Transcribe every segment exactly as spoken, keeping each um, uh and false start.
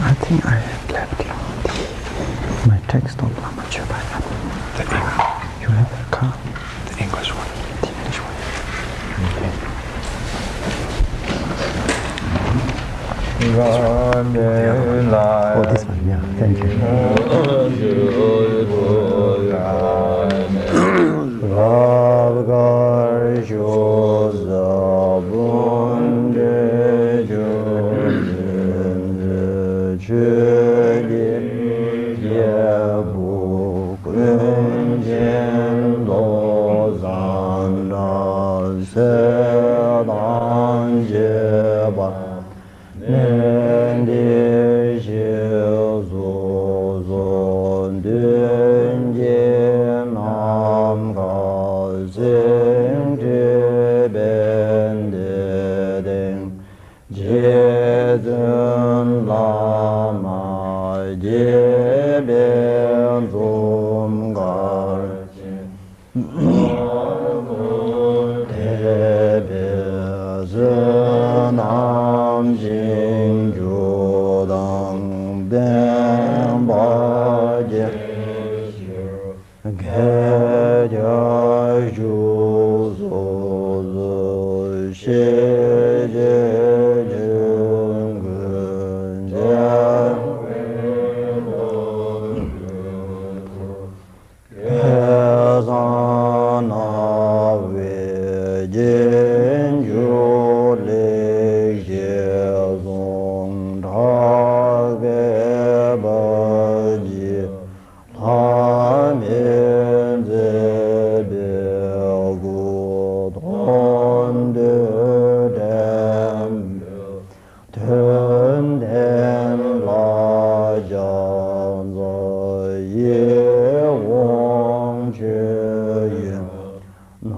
I think I have left it. My text on Lama Chöpa. The English. You have a car? The English one. The English one. Okay. Oh, this one, yeah. Thank you. རྗེ་བཙུན་བླ་མ་དགྱེས་པའི་འཛུམ་དཀར་ཅན། དད་པའི་བསོད་ནམས་ཤིན་ཏུ་དང་ལྡན་པ་དགེ་བཤེས་བརྒྱད་བརྒྱ་བཞུགས་སུ་གསོལ། ཞེས་བརྗོད་ཅིང་ཀུན་མཁྱེན་བཀའ་གསང་རྣ་བའི་རྒྱན་གྱུར་ལེགས་བཤད་གསུང་གྲགས་པའི་བར་གྱི་ལྷ་མིའི་མཛད་པའི་སྐུ་མཐོང་ཐོས་དྲན་པའི་དོན་ལྡན་ལ་ཕྱག་འཚལ་ཡིད་འོང་མཆོད་ཡོན་སྣ་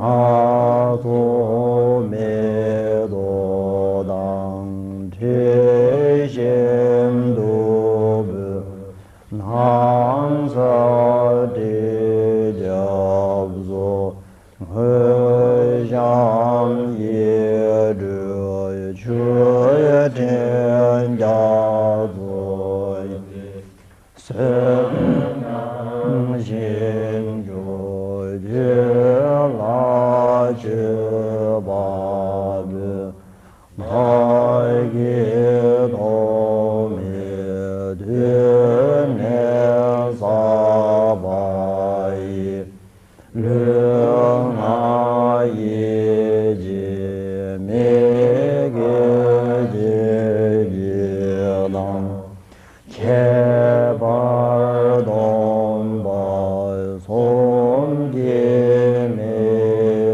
ཚོགས་མེ་ཏོག་དང་དྲི་ཞིམ་བདུག་སྤོས་སྣང་གསལ་དྲི་རྒྱ་མཚོ། དངུལ་ཞལ་གཡས་འགྲོས་ཆུ་ཕྲན་རྒྱ་མཚོ་ཡི། བསོད་ནམས་ཞིང་སྐྱོང་རྒྱུད་ལ་མཆོད་པ་འབུལ། བདག་གིས་ཐོགས་མེད་དུས་ནས་བསགས་པ་ཡི། ལུས་ངག་ཡིད་ཀྱི་མི་དགེ་བྱེད་ཀྱི་དང་། ཁྱད་པར་སྡོམ་པ་གསུམ་གྱིས་མི་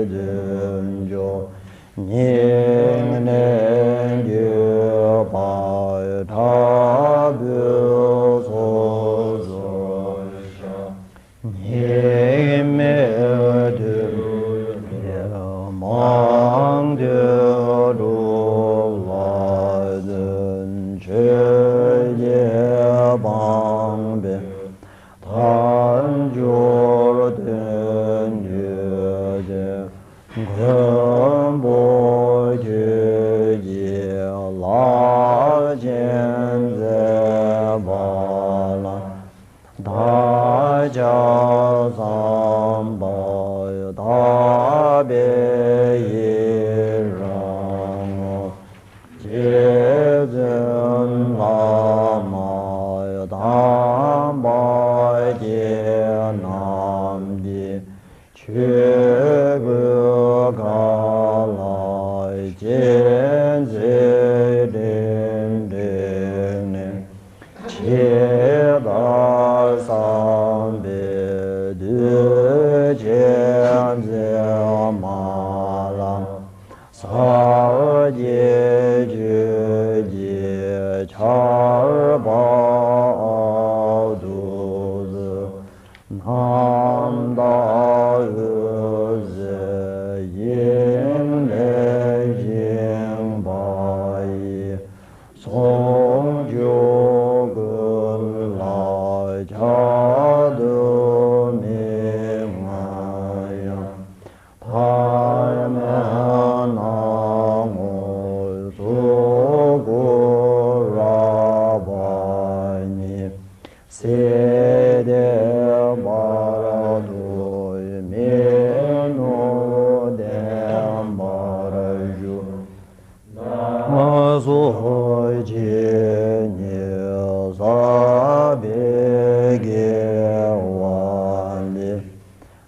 བསྡུས་འཇོམས། སྙིང་ནས་འགྱོད་པ་དྲག་པོས་ཚོགས་གསོག་བྱ། སྙིགས་མའི་དུས་ཀྱི་མང་ཐོས་སྒྲུབ་ལ་བརྩོན། ཆོས་བརྒྱད་སྤངས་པས་དལ་འབྱོར་དོན་བརྒྱུད་དེ། མགོན་པོ་ཁྱོད་ཀྱི་ལག་ཆེན་མཛད་པ་ལ། བདག་ཅག་བསམ་པ་དག་པས་ཡི་རང་ངོ་། རྗེ་བཙུན་བླ་མ་དམ་པ་ཁྱེད་རྣམས་ཀྱི་ཆོས་སྐུའི་ཁ་ལ་ མ་ལ། ས་གཞི་ཆོས་ཀྱི་ཆར་པ་དུས། རྣམ་དག་འོད་ཟེར་ཞིང་ལས་བཞེངས་པ་ཡི། ཟུང་འཇུག་ཀུན་ལ་ཆགས་དུ་མི་མངའ་ཡང་། ཐ་མལ་སྣང་ངོར་གཟུགས་སྐུ་རགས་པ་ཉིད། སྲིད་མཐའི་བར་དུ་མི་ནུབ་བརྟན་པར་བཞུགས། སོགས་ཇི་སྙེད་བསགས་པའི་དགེ་བ་ལས།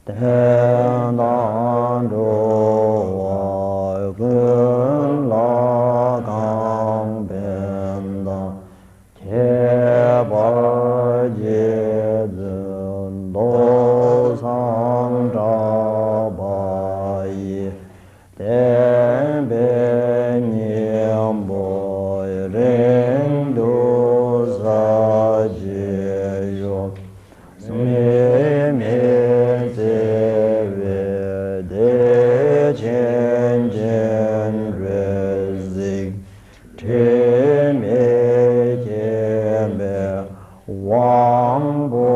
བསྟན་དང་འགྲོ་བ་ཀུན་ལ་གང་ཕན་དང་། ཁྱད་པར་རྗེ་བཙུན་ཏོག་བཟང་གྲགས་པ་ཡིས། བསྟན་པའི་སྙིང་པོ་རིང་དུ་གསལ་བྱེད་ཤོག། དམིགས་མེད་བརྩེ་བའི་གཏེར་ཆེན་སྤྱན་རས་གཟིགས། དྲི་མེད་མཁྱེན་པའི་དབང་པོ་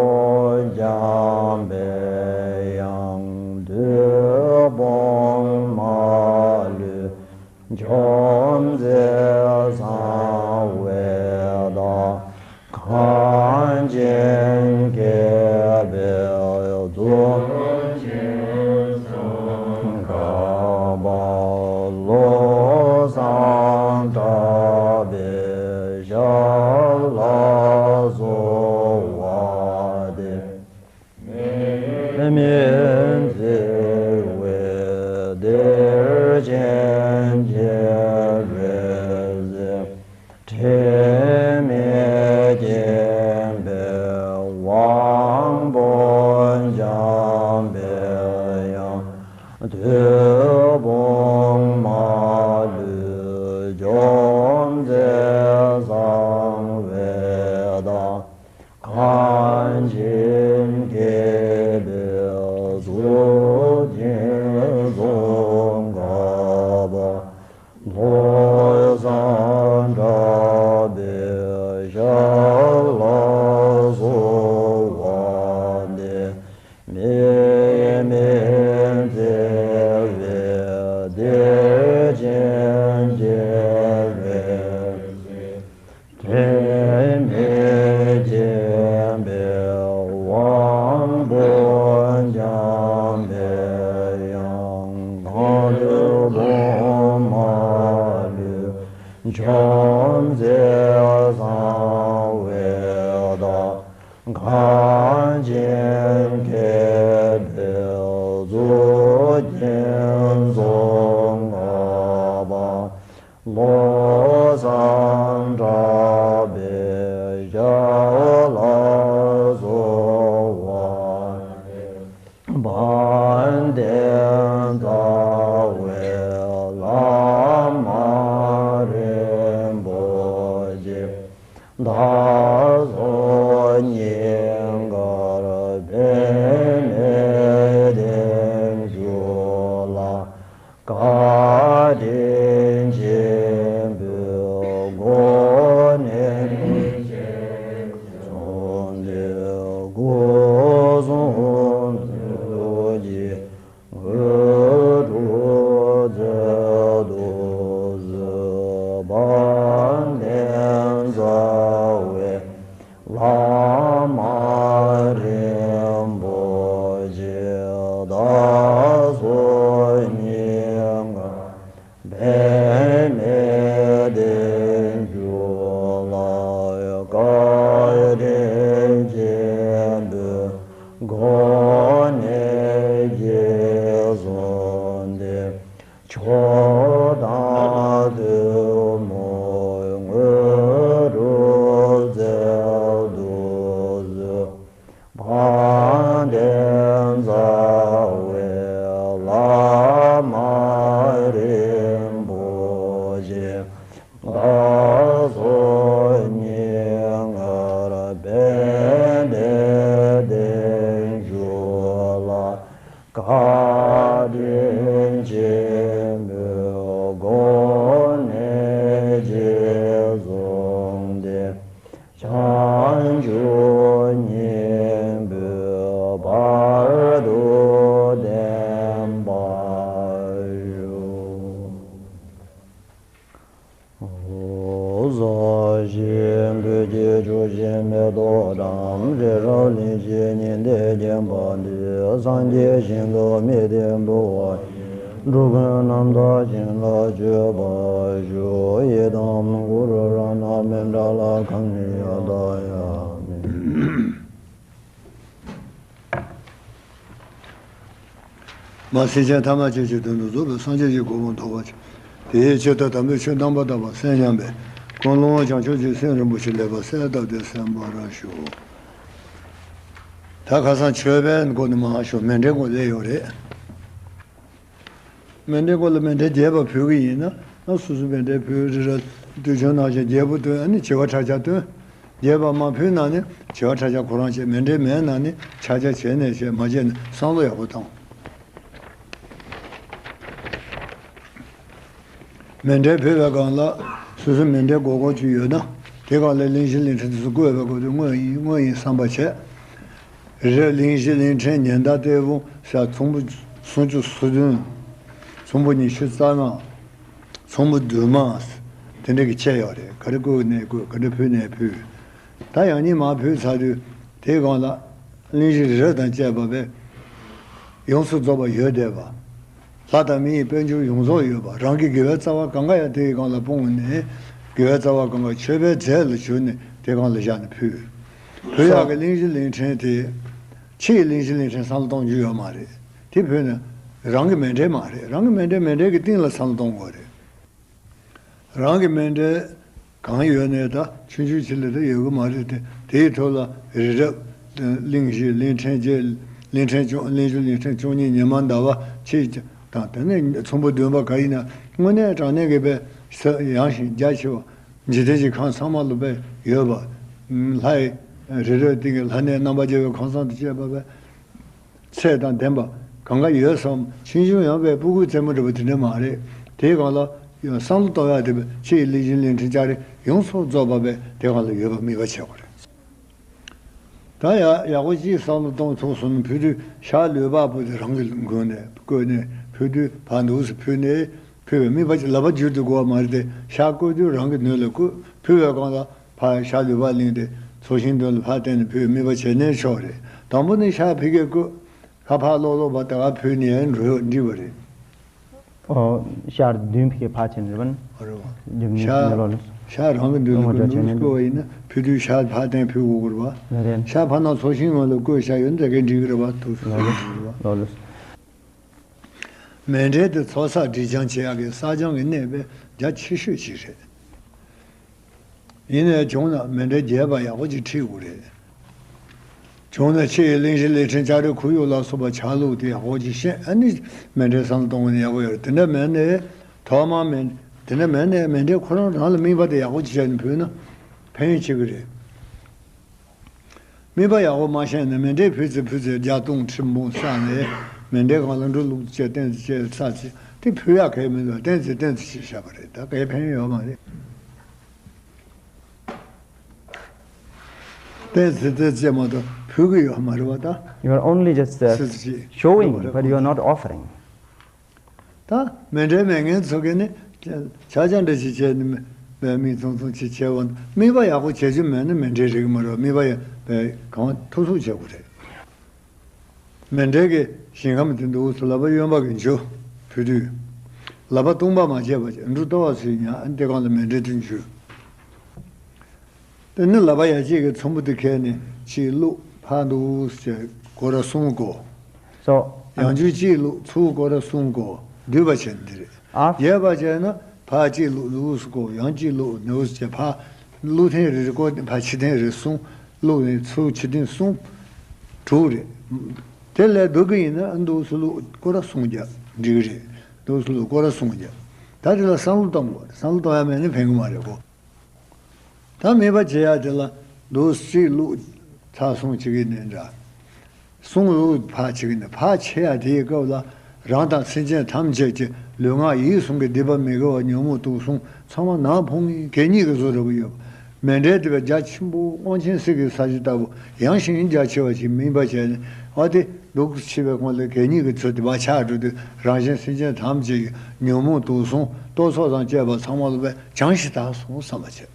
འཇམ་པའི་དབྱངས། བདུད་དཔུང་མ་ལུས་འཇོམས་མཛད་གསང་བའི་བདག། གངས་ཅན་བསྐལ་པའི་གཙུག་གི་བློ་བཟང་གྲགས་པའི་ཞབས་ལ་གསོལ་བ་འདེབས། དམིགས་མེད་བརྩེ་བའི་གཏེར་ཆེན་སྤྱན་རས་གཟིགས། དྲི་མེད་མཁྱེན་པའི་དབང་པོ་འཇམ་པའི་དབྱངས། བདུད་དཔུང་མ་ལུས་འཇོམས་མཛད་གསང་བའི་བདག། གངས་ཅན་བསྐལ་པའི་གཙུག་གི་ཙོང་ཁ་པ། བློ་བཟང་གྲགས་པའི་ཞབས་ལ་གསོལ་བ་འདེབས། དམིགས་མེད་བརྩེ་བའི་གཏེར་ཆེན་སྤྱན་རས་གཟིགས། དྲི་མེད་མཁྱེན་པའི་དབང་པོ་འཇམ་པའི་དབྱངས། གངས་ལྗོངས་དཔུང་མ་ལུས་འཇོམས་མཛད་གསང་བའི་བདག། གངས་ཅན་བསྐལ་པའི་གཙུག་གི་ཙོང་ཁ་པ། བློ་བཟང་གྲགས་པའི་ཞབས་ལ་གསོལ་བ། དཔལ་ལྡན་རྩ་བའི་བླ་མ་རིན་པོ་ཆེ། བདག་སོགས་སྙིང་གར་འབད་མེད་བརྟན་བཞུགས་ལ། བཀའ་དྲིན་ཆེན་པོའི་སྒོ་ནས་བཟུང་སྟེ། སྐུ་གསུང་ཐུགས་ཀྱི་དངོས་གྲུབ་སྩལ་དུ་གསོལ། དཔལ་ལྡན་རྩ་བའི་བླ་མ་རིན་པོ་ཆེ། བདག་སོགས་སྙིང་གར་འབད་མེད་བརྟན་བཞུགས་ལ། བཀའ་དྲིན་ཆེན་པོའི་སྒོ་ནས་རྗེས་བཟུང་སྟེ། མཆོག་དང་ཐུན་མོང་དངོས་གྲུབ་སྩལ་དུ་གསོལ། དཔལ་ལྡན་རྩ་བའི་བླ་ ཆེན་པོའི་སྒོ་ནས་རྗེས་བཟུང་སྟེ། བྱང་ཆུབ་སྙིང་པོའི་བར་དུ་བརྟན་པར་ཞུ། ཟག་ཞིང་བོད་ཀྱི་ཆུ་ཞིང་མེ་ཏོག་དང་། རི་རབ་གླིང་བཞི་ཉི་ཟླས་བརྒྱན་པ་འདི། སངས་རྒྱས་ཞིང་དུ་དམིགས་ཏེ་འབུལ་བ་ཡིན། འགྲོ་ཀུན་རྣམ་དག་ཞིང་ལ་སྤྱོད་པར་ཞུ། ཡི་དམ་གུ་རུ་རཏྣ་མཎྜལ་ཁཱ་ནི་ཡ་ཏཱ་ཡ་མི། མ་སེམས་ཅན་ཐ་མལ་ཅན་གྱི་དོན་དུ་རྫོགས་པའི་སངས་རྒྱས་ཀྱི་གོ་འཕང་ཐོབ་པར་བྱ། དེའི་ཕྱིར་ད་དམ་པའི་ཆོས་རྣམ་པར་དག་པ་གསན་སྙམ་པའི་ཀུན་སློང་བྱང་ཆུབ་ཀྱི་སེམས་རིན་པོ་ཆེ་ལེགས་པར་གསལ་བཏབ་སྟེ་གསན་པར་ཞུ། ད་ཁ་སང་མཆོད་པའི་སྐོར་ནས་མར་ཞུ། མཎྜལ་སྐོར་སླེབས་ཡོད་རེད། མཎྜལ་སྐོར་ལ་མཎྜལ་རྒྱས་པ་ཕུལ་གྱི་ཡིན་ན། ཨ་སོ་སོ་མཎྜལ་ཕུལ། རི་རབ་བདུད་འཇོམས་ནང་བཞིན་རྒྱས་པོ་བཏོན། ཨ་ནི་བྱེ་བ་ཕྲག་བརྒྱ་བཏོན། རྒྱས་པ་མ་ཕུལ་ན་ནི་བྱེ་བ་ཕྲག་བརྒྱ་ཁོ་རང་བྱས། མཎྜལ་མེད་ན་ནི་ཕྱག་རྒྱ་བྱས་ནས་བྱས། མ་བྱས་ན་བསམ་བློ་ཡག་པོ་བཏང་། མཎྜལ་ཕུལ་བའི་སྒང་ལ་སོ་སོ་མཎྜལ་དགོས་མཁོ་ཅིག་ཡོད་ན། དེ་སྒང་ལ་གླིང་བཞི་གླིང་ཕྲན་དེ་ཚོ་བཀོད་པའི་སྐབས་དུ་དངོས་ཡིན་དངོས་ཡིན་བསམ་པ་བྱས། རི་རབ་གླིང་བཞི་གླིང་ཕྲན་ཉི་ཟླ་ལྟ་བུ་ས་ཚོམ་བུ་སུམ་ཅུ་སོ་བདུན། ཚོམ་བུ་ཉི་ཤུ་རྩ་ལྔ། ཚོམ་བུ་བདུན་མ། དེ་འདྲ་གི་བཅད་ཡོད་རེད། ག་རེ་བཀོད་ནས་བཀོད། ག་འདྲ་ཕུལ་ནས་ཕུལ། ད་ཡང་སྙིང་མ་ཕུལ་ཚར་དུས་དེའི་སྒང་ལ་གླིང་བཞི་རི་རབ་དང་བཅས་པ་བས་ཡོངས་སུ་རྫོགས་པ་ཡོད་བསྡད་པ། ལྷ་དང་མི་ཡི་དཔལ་འབྱོར་ཡོངས་རྫོགས་ཡོད་པ། རང་གི་དགེ་བའི་རྩ་བ་གང་ག་ཡང་དེའི་སྒང་ལ་སྤུངས་ནས། དགེ་བའི་རྩ་བ་གང་ག་མཆོད་པའི་རྫས་ལ་གྱུར་ནས་དེའི་སྒང་ལ་བཞག་ནས་ཕུལ། ཕུལ་ཡག་གི་གླིང་བཞི་གླིང་ཕྲན་དེ། ཕྱི་ཡི་གླིང་བཞི་གླིང་ཕྲན་བསམ་བློ་གཏོང་རྒྱུ་ཡོད་མ་རེད། དེ་ཕུལ་ན་རང་གི་མཎྜལ་མ་རེད། རང་གི་མཎྜལ་མཎྜལ་གྱི་སྟེང་ལ་བསམ་བློ་གཏོང་དགོས་རེད། རང་གི་མཎྜལ་གང་ཡོད་ནས་ད་ཆུང་ཆུང་ཅིག་ལས་ད་ཡོད་གི་མ་རེད་དེ། དེའི་ཐོག་ལ་རི་རབ་གླིང་བཞི་གླིང་ཕྲན་བརྒྱད། གླིང་ཕྲན་བཅུ། གླིང་བཞི་གླིང་ཕྲན་བཅུ་གཉིས། ཉི་མ་ཟླ་བ་ཕྱེད་དང་། དེ་ནས་ཚོམ་བུ་བདུན་པ་ག་ཡིན་ན། དངོས་གནས་དྲང་གནས་ཀྱི་པའི་ས་ཡངས་ཤིང་རྒྱ་ཆེ་བ། འཇིག་རྟེན་གྱི་ཁམས་ཚང་མ་ལ་པའི་ཡོད་པ། ལྷ་ཡི་རི་རབ་སྟེང་གི་ལྷ་གནས་རྣམ་པར་རྒྱལ་བའི་ཁང་བཟང་དང་བཅས་པ་པའི་ཚད་དང་ལྡན་པ་གང་ག་ཡོད་བསམ། ཆུང་ཆུང་ཡང་པའི་སྤུ་གུའི་རྩེད་མོ་འདྲ་པོ་དེ་འདྲ་མ་རེད། དེའི་སྒང་ལ་བསམ་བློ་གཏོང་ཡག་དེ་པའི་ཕྱི་ཡི་གླིང་བཞི་གླིང་ཕྲན་ལྕགས་རི་ཡོངས་སུ་རྫོགས་པ་པའི་དེ་སྒང་ལ་ཡོད་པ་དམིགས་པ་བྱེད་དགོས་རེད། ད་ཡག་ཡག་པོ་ཅིག་བསམ་བློ་གཏོང་ཐུབ་སོང་ན། ཕུལ་དུས་ཤར་ལུས་འཕགས་པོ་དེ་རང་གི་མགོ་ནས་བཀོད་ནས་ཕུལ་དུས་ཕར་འདུག་སེ་ཕུལ་ནས། ཕུལ་བའི་དམིགས་པ་ཅིག་ལག་པ་བསྒྱུར་དུ་དགོས་པ་མ་རེད་དེ། ཤར་བཀོད་དུས་རང་གི་ནུས་ལ་བཀོད། ཕུལ་བའི་སྒང་ལ་ཕར་ཤར་ལུས་འཕགས་གླིང་དེ་ཚོགས་ཞིང་མདུན་ལ་ཕར་བསྟན་ནས་ཕུལ་བའི་དམིགས་པ་བྱས་ནས་ཆོག་རེད། དང་པོ་ནས་ཤར་ཕ་གིར་བཀོད། ཁ་ཕར་ལོག་ལོག་པ་ད་ག་ཕུལ་ནས་འགྲོ་འགྲིག་པ་རེད། ཨོ། ཤར་མདུན་ཕ་གིར་ཕར་ཕྱིན་རེད་པ། ཨ་རེད་བ། མདུན་ནས་ཤར་ལོག་ལ། ཤར་རང་གི་མདུན་ལ་ཨོ་བཀོད་འགྲོ་བྱས་ནས་བཀོད་པ་ཡིན་ན། ཕུལ་དུས་ཤར་ཕར་བསྟན་ཕུལ་དགོས་ཀྱི་རེད་པ། ལ་རེད། ཤར་ཕར་ནང་ཚོགས་ཞིང་ནང་ལ་བཀོད་བཞག་ཡོད་ན་ད་གའི་འགྲིག་གི་རེད་པ། ཐུགས་སུ་ལ་རེད། ལོག་ལ། མཎྜལ་དེ་ཚོགས་བསགས་སྒྲིབ་སྦྱང་བྱེད་ཡག་གི་བསགས་སྦྱང་གི་གནས་པའི་རྒྱ་ཆེ་ཤོས་ཅིག་རེད། ཡིན་ནའི་བྱུང་ན་མཎྜལ་རྒྱས་པ་ཡག་པོ་ཅིག་ཁྲིད་དགོས་རེད། བྱུང་ན་ཕྱི་ཡི་གླིང་བཞི་གླིང་ཕྲན་ལྕགས་རི་ཁོར་ཡུག་ལ་སོགས་པ་ཆ་ལུགས་དེ་ཡག་པོ་ཅིག་ཤེས། ཨ་ནི་མཎྜལ་བསམ་བློ་གཏོང་དགོས་ནི་ཡག་པོ་ཡོད་རེད། དེ་འདྲ་མེད་ནའི་ཐོག་མར་མཎ་དེ་འདྲ་མེད་ནའི་མཎྜལ་ཁོ་རང་རང་ལ་དམིགས་པ་དེ་ཡག་པོ་ཅིག་བྱས་ནས་ཕུལ་ན་ཕན་ཡོན་ཆེ་གི་རེད། དམིགས་པ་ཡག་པོ་མ་ཤེས་ན་མཎྜལ་ཕུལ་ཚེ་ཕུལ་ཚེ་བརྒྱ་སྟོང་ཁྲི་འབུམ་བསགས་ནས་མཎྜལ་སྒང་ལ་འབྲུ་བླུགས་བྱས་བསྟན་ཚེ་བྱས་བསགས་ཚེ་དེ་ཕུལ་ཡག་གལ་མི་འདུག་བསྟན་ཚེ་བསྟན་ཚེ་ཞེས་བྱ་བ་རེད། ད་གའི་ཕན་ཡོན་ཡོད་མ་རེད། བསྟན་ཚེ་བསྟན་ཚེ་མ་གཏོགས་ཕུལ་གི་ཡོད་མ་རེད་པ་ད། You are only just uh, ཚེ་ཚེ་showing, but you are not offering. ད་མཎྜལ་མེད་མཁན་ཚོ་གིས་ནི་ཆ་ཆ་འདྲ་ཞིག་བྱས་ནི་མེད་མིག་ཙུམ་ཙུམ་ཅིག་བྱས་པ། དམིགས་པ་ཡག་པོ་བྱེད་རྒྱུ་མེད་ན་མཎྜལ་རིགས་མ་རེད། དམིགས་པ་ཡག་པའི་གང་ཐུབ་ཐུབ་བྱེད་དགོས་རེད། མཎྜལ་གྱི་ཞིང་ཁམས་དེ་འདུག་སེ་ལག་པ་གཡོན་པ་གིས་འཇུ། ཕུལ་དུས་ལག་པ་སྟོང་པ་མ་བྱས་པ་ཅིག་འབྲུ་ལྟོ་བ་ཚུན་ཉར། དེ་སྒང་ལ་མཎྜལ་དེ་འཇུ། དེ་ནི་ལག་པ་ཡ་གཅིག་གིས་ཚོམ་བུ་དེ་ཁྱེར་ནས་གཅིག་བླུགས། ཕར་འདུག་སེ་བྱས་སྐོར་ར་གསུམ་བསྐོར། So ཡང་བསྐྱར་གཅིག་བླུགས། ཚུར་སྐོར་ར་གསུམ་བསྐོར། བསྡུས་པ་བྱས་ནས་འདི་རེད། ཨ། རྒྱས་པ་བྱས་ན་ཕར་གཅིག་བླུགས། འདུག་སེ་བསྐོར། ཡང་གཅིག་བླུགས། འདུག་སེ་བྱས། ཕར་བླུགས་ཐེངས་རེ་རེ་བསྐོར། ཕར་ཕྱི་ཐེངས་རེ་གསུམ་བླུགས་ནས་ཚུར་ཕྱི་ཐེངས་གསུམ། དྲུག་རེད། དེ་ལས་སྡུག་གི་ཡིན་ན་འདུག་སེ་བླུགས། སྐོར་ར་གསུམ་བརྒྱབ་འགྲིག་གི་རེད། འདུག་སེ་བླུགས། སྐོར་ར་གསུམ་བརྒྱབ། ད་དེ་ལ་བསམ་བློ་གཏོང་དགོས་རེད། བསམ་བློ་གཏོང་ཡ་མེད་ན་ཕན་གི་མ་རེད་གོ། ད་དམིགས་པ་བྱེད་ཡ་དེ་ལ་འདུག་སེ་གཅིག་བླུགས། ཚར་གསུམ་བྱེད་ཀྱི་ནི་འདྲ། གསུམ་བླུགས། ཕར་བྱེད་ཀྱི་ནི། ཕར་བྱེད་ཡ་དེའི་སྐབས་ལ་ རང་དང་སེམས་ཅན་ཐམས་ཅད་ཀྱི་ལུས་ངག་ཡིད་གསུམ་གྱི་སྡིག་པ་མི་དགེ་བ་ཉོན་མོངས་དུག་གསུམ་ཚང་མ་ནང་ཕུང་ངེས་གད་སྙིགས་ཀྱི་བཟོ་འདྲ་པོ་ཡོད་པ། མཎྜལ་དེ་བས་རྒྱ་ཆེན་པོ་དབང་ཆེན་གསེར་གྱི་ས་གཞི་ལྟ་བུ་ཡངས་ཤིང་རྒྱ་ཆེ་བ་ཞིག་སྨིན་པ་བྱས་ནས། ཨ་དེ་འདུག་ཕྱི་པའི་ཁོང་ལ་གད་སྙིགས་ཀྱི་ཚུལ་དུ་མར་ཆགས་འགྲོ་དུས། རང་གཞན་སེམས་ཅན་ཐམས་ཅད་ཀྱི་ཉོན་མོངས་དུག་གསུམ་རྟོག་ཚོགས་དང་བཅས་པ་ཚང་མ་ལ་བས་བྱང་ཞིང་དག་སོང་བསམ་པ་བྱས།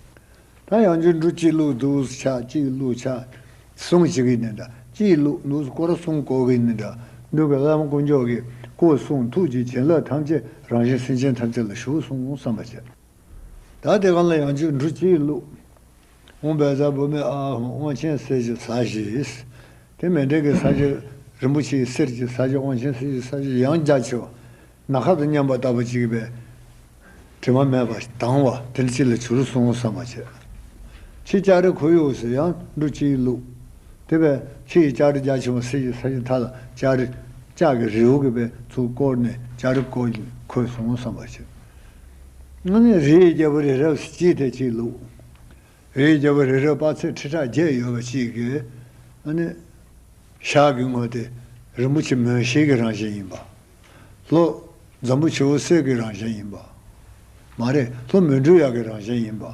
ད་ཡང་བསྐྱར་འབྲུ་གཅིག་བླུགས། འདུག་སེ་ཆག་གཅིག་བླུགས། ཆག་གསུམ་བྱེད་ཀྱི་ཡིན་ནི་འདྲ། གཅིག་བླུགས། འདུག་སེ་སྐོར་གསུམ་བསྐོར་གྱི་ཡིན་ནི་འདྲ། འདུག་གི་བླ་མ་དཀོན་མཆོག་གི་སྐུ་གསུང་ཐུགས་ཀྱི་བྱིན་རླབས་ཐམས་ཅད་རང་གཞན་སེམས་ཅན་ཐམས་ཅད་ལ་ཞུགས་སོང་བསམ་པ་བྱས། ད་དེ་གང་ལ་ཡང་བསྐྱར་འབྲུ་གཅིག་བླུགས། ཨོཾ་བཛྲ་བྷཱུ་མི་ཨཱཿཧཱུྃ། དབང་ཆེན་གསེར་གྱི་ས་གཞི། དེ་མཎྜལ་གྱི་ས་གཞི། རིན་པོ་ཆེའི་གསེར་གྱི་ས་གཞི། དབང་ཆེན་གསེར་གྱི་ས་གཞི་ཡང་རྒྱ་ཆེ་བ། ནམ་མཁའ་དང་མཉམ་པ་ལྟ་བུ་ཅིག་པས། དྲི་མ་མེད་པ་དྭངས་པ་དེ་འདྲ་ཅིག་ལ་གྱུར་སོང་བསམ་པ་བྱས། ཕྱི་ལྕགས་རི་ཁོར་ཡུག་སུ་ཡང་འབྲུ་གཅིག་བླུགས། དེ་བས་ཕྱི་ཡི་ལྕགས་རི་རྒྱ་ཆེན་པོ་གསེར་གྱི་ས་གཞི་མཐའ་ལ་ལྕགས་རི། ལྕགས་ཀྱི་རི་བོ་གི་བས་ཚུར་བསྐོར་ནས་ལྕགས་རི་བསྐོར་འཁོད་སོང་བསམ་པ་བྱས། ཨ་ནི་རིའི་རྒྱལ་པོ་རི་རབ་གཅིག་དེ་གཅིག་བླུགས། རིའི་རྒྱལ་པོ་རི་རབ་དཔག་ཚད་ཁྲི་ཕྲག་བརྒྱད་ཡོད་པ་ཅིག་གི། ཨ་ནི་ཞག་གི་ངོས་དེ་རིན་པོ་ཆེ་མོན་གཤེད་ཀྱི་རང་བཞིན་ཡིན་པ། ལྷོ་འཛམ་བུ་ཆེན་པོ་གསེར་གྱི་རང་བཞིན་ཡིན་པ། མ་རེད། ལྷོ་མོན་གྲུ་ཡག་གི་རང་བཞིན་ཡིན་པ།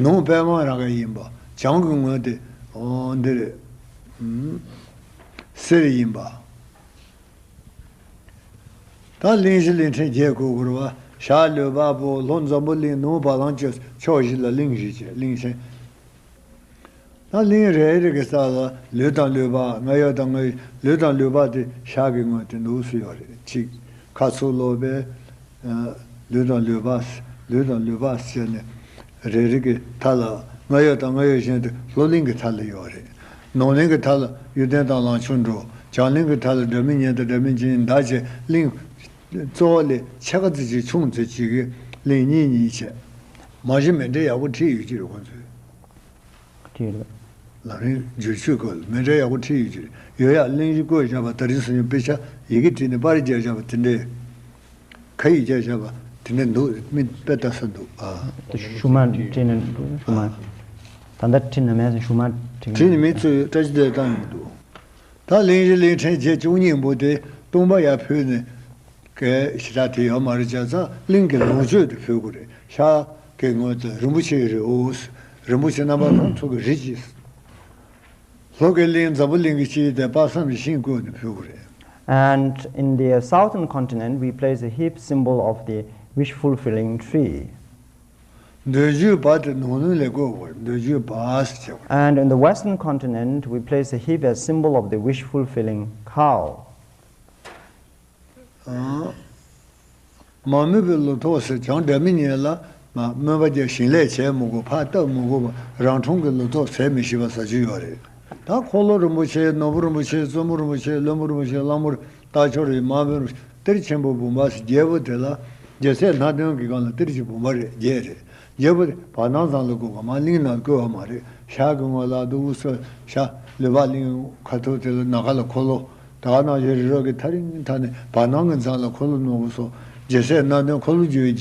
ནུབ་པདྨ་རཱ་ག་ཡིན་པ། བྱང་གི་ངོས་དེ་འོ་འདི་རེད། ཨུམ། གསེར་ཡིན་པ། ད་གླིང་བཞི་གླིང་ཕྲན་བརྒྱད་བགོ་དགོས་རེད་པ། ཞག་ལུས་འཕགས་པོ། ལྷོ་འཛམ་བུ་གླིང་། ནུབ་བ་ལང་སྤྱོད། ཕྱོགས་བཞི་ལ་གླིང་བཞི་བྱས། གླིང་ཆེན། ད་གླིང་རེ་རེ་གི་ས་ལ་ལུས་དང་ལུས་འཕགས། རྔ་ཡབ་དང་རྔ་ཡབ། ལུས་དང་ལུས་འཕགས་དེ་ཞག་གི་ངོས་དེ་འདུག་སེ་ཡོད་རེད། གཅིག་ཁ་ཚུར་ལོག་པས། ཨ། ལུས་དང་ལུས་འཕགས། ལུས་དང་ལུས་འཕགས་བྱས་ནས། རེ་རེ་གི་མཐའ་ལ་རྔ་ཡབ་དང་རྔ་ཡབ་གཞན་དེ་ལྷོ་གླིང་གི་མཐའ་ལ་ཡོད་རེད། ནུབ་གླིང་གི་མཐའ་ལ་གཡུ་ལྡན་དང་ལང་ཆུ་འགྲོ། བྱང་གླིང་གི་མཐའ་ལ་སྒྲ་མི་སྙན་དང་སྒྲ་མི་འབྱིན་དང་བཅས། གླིང་གཙོ་བོ་ལས་ཕྱེད་ཀ་ཙམ་ཅིག་ཆུང་ཙམ་ཅིག་གི་གླིང་གཉིས་གཉིས་བྱས། མ་གཞི་མཎྜལ་ཡག་པོ་ཁྲིད་ཡོད་ཀྱི་རེད་ཁོང་ཚོས། ཁྲིད་རེད། ལམ་རིམ་བསྒྱུར་བཅོས་སྐོར་ལ་མཎྜལ་ཡག་པོ་ཁྲིད་ཡོད་ཀྱི་རེད། ཡོད་ཡག་གླེང་གཞི་བཀོད་བཞག་པ། ད་རིང་སང་ཉིན་དཔེ་ཆ་ཡི་གེ་བྲིས་ནས་པར་རྒྱབ་བཞག་པ་དེ་འདྲའི། ཁ་ཡིག་རྒྱག་བཞག་པ་དེ་འདྲ་འདུག་མི་དཔེ་ལྟ་ས་འདུག་ཨ། ད་ཞུ་མ་བྲིས་ན་འདུག་ཞུ་མ། ད་ལྟ་བྲིས་ན་མེད་ཟེར། ཞུ་མ་བྲིས། བྲིས་ནས་མི་ཚོས་བཀྲ་ཤིས་བདེ་ལེགས་བཏང་ཡོང་འདུག་ད་གླིང་བཞི་གླིང་ཕྲན་བརྒྱད་བཅུ་གཉིས་པོ་དེ་སྟོང་པ་ཡར་ཕུལ་ནས་གལ་ཞེ་དྲག་དེ་ཡོད་མ་རེད། བྱས་ཙང་གླིང་གི་ལོངས་སྤྱོད་དེ་ཕུལ་དགོས་རེད། ཤར་གྱི་ངོས་དེ་རིན་པོ་ཆེའི་རི་བོ། རིན་པོ་ཆེ་རྣམ་པ་སྣ་ཚོགས་ཀྱི་རི་བྱས། ལྷོ་གི་གླིང་འཛམ་བུ་གླིང་གི་དཀྱིལ་དེ་དཔག་བསམ་གྱི་ཤིང་བརྐོས་ནས་ཕུལ་དགོས་རེད། And in the southern continent, we place a heap symbol of the wish fulfilling tree. འདོད་འཇོའི་བ་དེ་ནོར་ལུང་ལ་བརྐོས་དགོས་རེད། འདོད་འཇོའི་བ་ཟེར་བྱས། And in the western continent, we place a heap as symbol of the wish fulfilling cow. ཨང་། མ་རྨོས་པའི་ལོ་ཏོག་ཟེར། བྱང་སྒྲ་མི་སྙན་ལ་མ་རྨོས་པ་བརྒྱབ། ཞིང་ལས་བྱས་མི་དགོས་པ། ཕར་བཏབ་མི་དགོས་པ། རང་འཁྲུངས་ཀྱི་ལོ་ཏོག་ཟས་མི་ཤེས་པ་ཟ་རྒྱུ་ཡོད་རེད། ད་འཁོར་ལོ་རིན་པོ་ཆེ། ནོར་བུ་རིན་པོ་ཆེ། བཙུན་མོ་རིན་པོ་ཆེ། བློན་པོ་རིན་པོ་ཆེ། གླང་པོ་རྟ་མཆོག་རེད། དམག་དཔོན་རིན་པོ་ཆེ། གཏེར་ཆེན་པོ་བུམ་པ་ཟེར། རྒྱལ་པོ་དེ་ལ་རྒྱལ་སྲས་སྣ་བདུན་གྱི་སྒང་ལ་གཏེར་གྱི་བུམ་པ་རེད། རྒྱལ་རེད། རྒྱལ་པོ་དེ་བར་སྣང་ཙམ་ལ་བཀོད་པ། མར་གླིང་ནང་བཀོད་པ་མ་རེད། ཤར་གྱི་ངོས་ལ་འདུག་སེ་ཤར་ལུས་འཕགས་གླིང་ཁ་ཐུག་དེ་ལ་ནམ་མཁའ་ལ་འཁོར་ལོ། ད་ག་ནང་བཞིན་རི་རབ་ཀྱི་ཐག་རིང་ཐག་ནས་བར་སྣང་གི་མཚམས་ལ་འཁོར་ལོ་སྣོན་དགོས་སོ། རྒྱལ་སྲས་སྣ་བདུན། འཁོར་ལོས་སྒྱུར་བའི་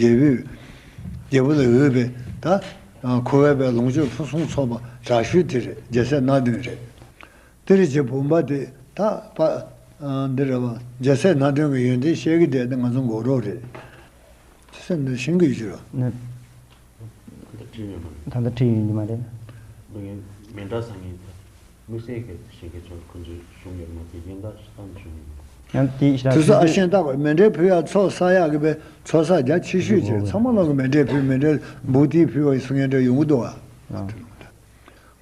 རྒྱལ་པོས། རྒྱལ་པོ་ལ་འོས་པའི་ད་འཁོར་བའི་བའི་ལོངས་སྤྱོད་ཕུན་སུམ་ཚོགས་པ་དྲག་ཤོས་དེ་རེད། རྒྱལ་སྲས་སྣ་བདུན་རེད། གཏེར་གྱི་བུམ་པ་དེ་ད་པ་འདི་རེད་པ། རྒྱལ་སྲས་སྣ་བདུན་གྱི་ཡོན་ཏན་བཤད་ཀྱི་བསྡད་དེ་ང་ཚོ་མགོ་རོགས་རེད། ཁྱེད་ཚོ་འདི་ཤེས་ཀྱི་ཡོད་ཀྱི་རེད། ནི། ད་ལྟ་ཁྲིད་ཡོད་མ་རེད། ད་ལྟ་ཁྲིད་ཡོད་ཀྱི་མ་རེད། ད་ངས་མཎྜལ་ཟ་མཁན་དེ་དམིགས་བསལ་གྱི་ཞིང་ཁའི་ཚོ་ཁོ་ཚོས་གཞུང་ཡོད་མ་དེ་ཡིན་ད་ཤི་ཐང་བྱུང་ཡོད། ཡང་དེའི་ཞི་དུས་ཚོད་ཨ་ཤེས་ལྟ་དགོས། མཎྜལ་ཕུལ་ཡག་ཚོགས་བསགས་ཡག་གི་པའི་ཚོགས་བསགས་རྒྱ་ཆེ་ཤོས་ཀྱི་ཚང་མ་ལོག་གི་མཎྜལ་ཕུལ། མཎྜལ་འབུལ་ཏེ་ཕུལ་བ་ཡིན་ཟེར་མཁན་འདྲ་ཡོང་གི་འདུག་ཨ།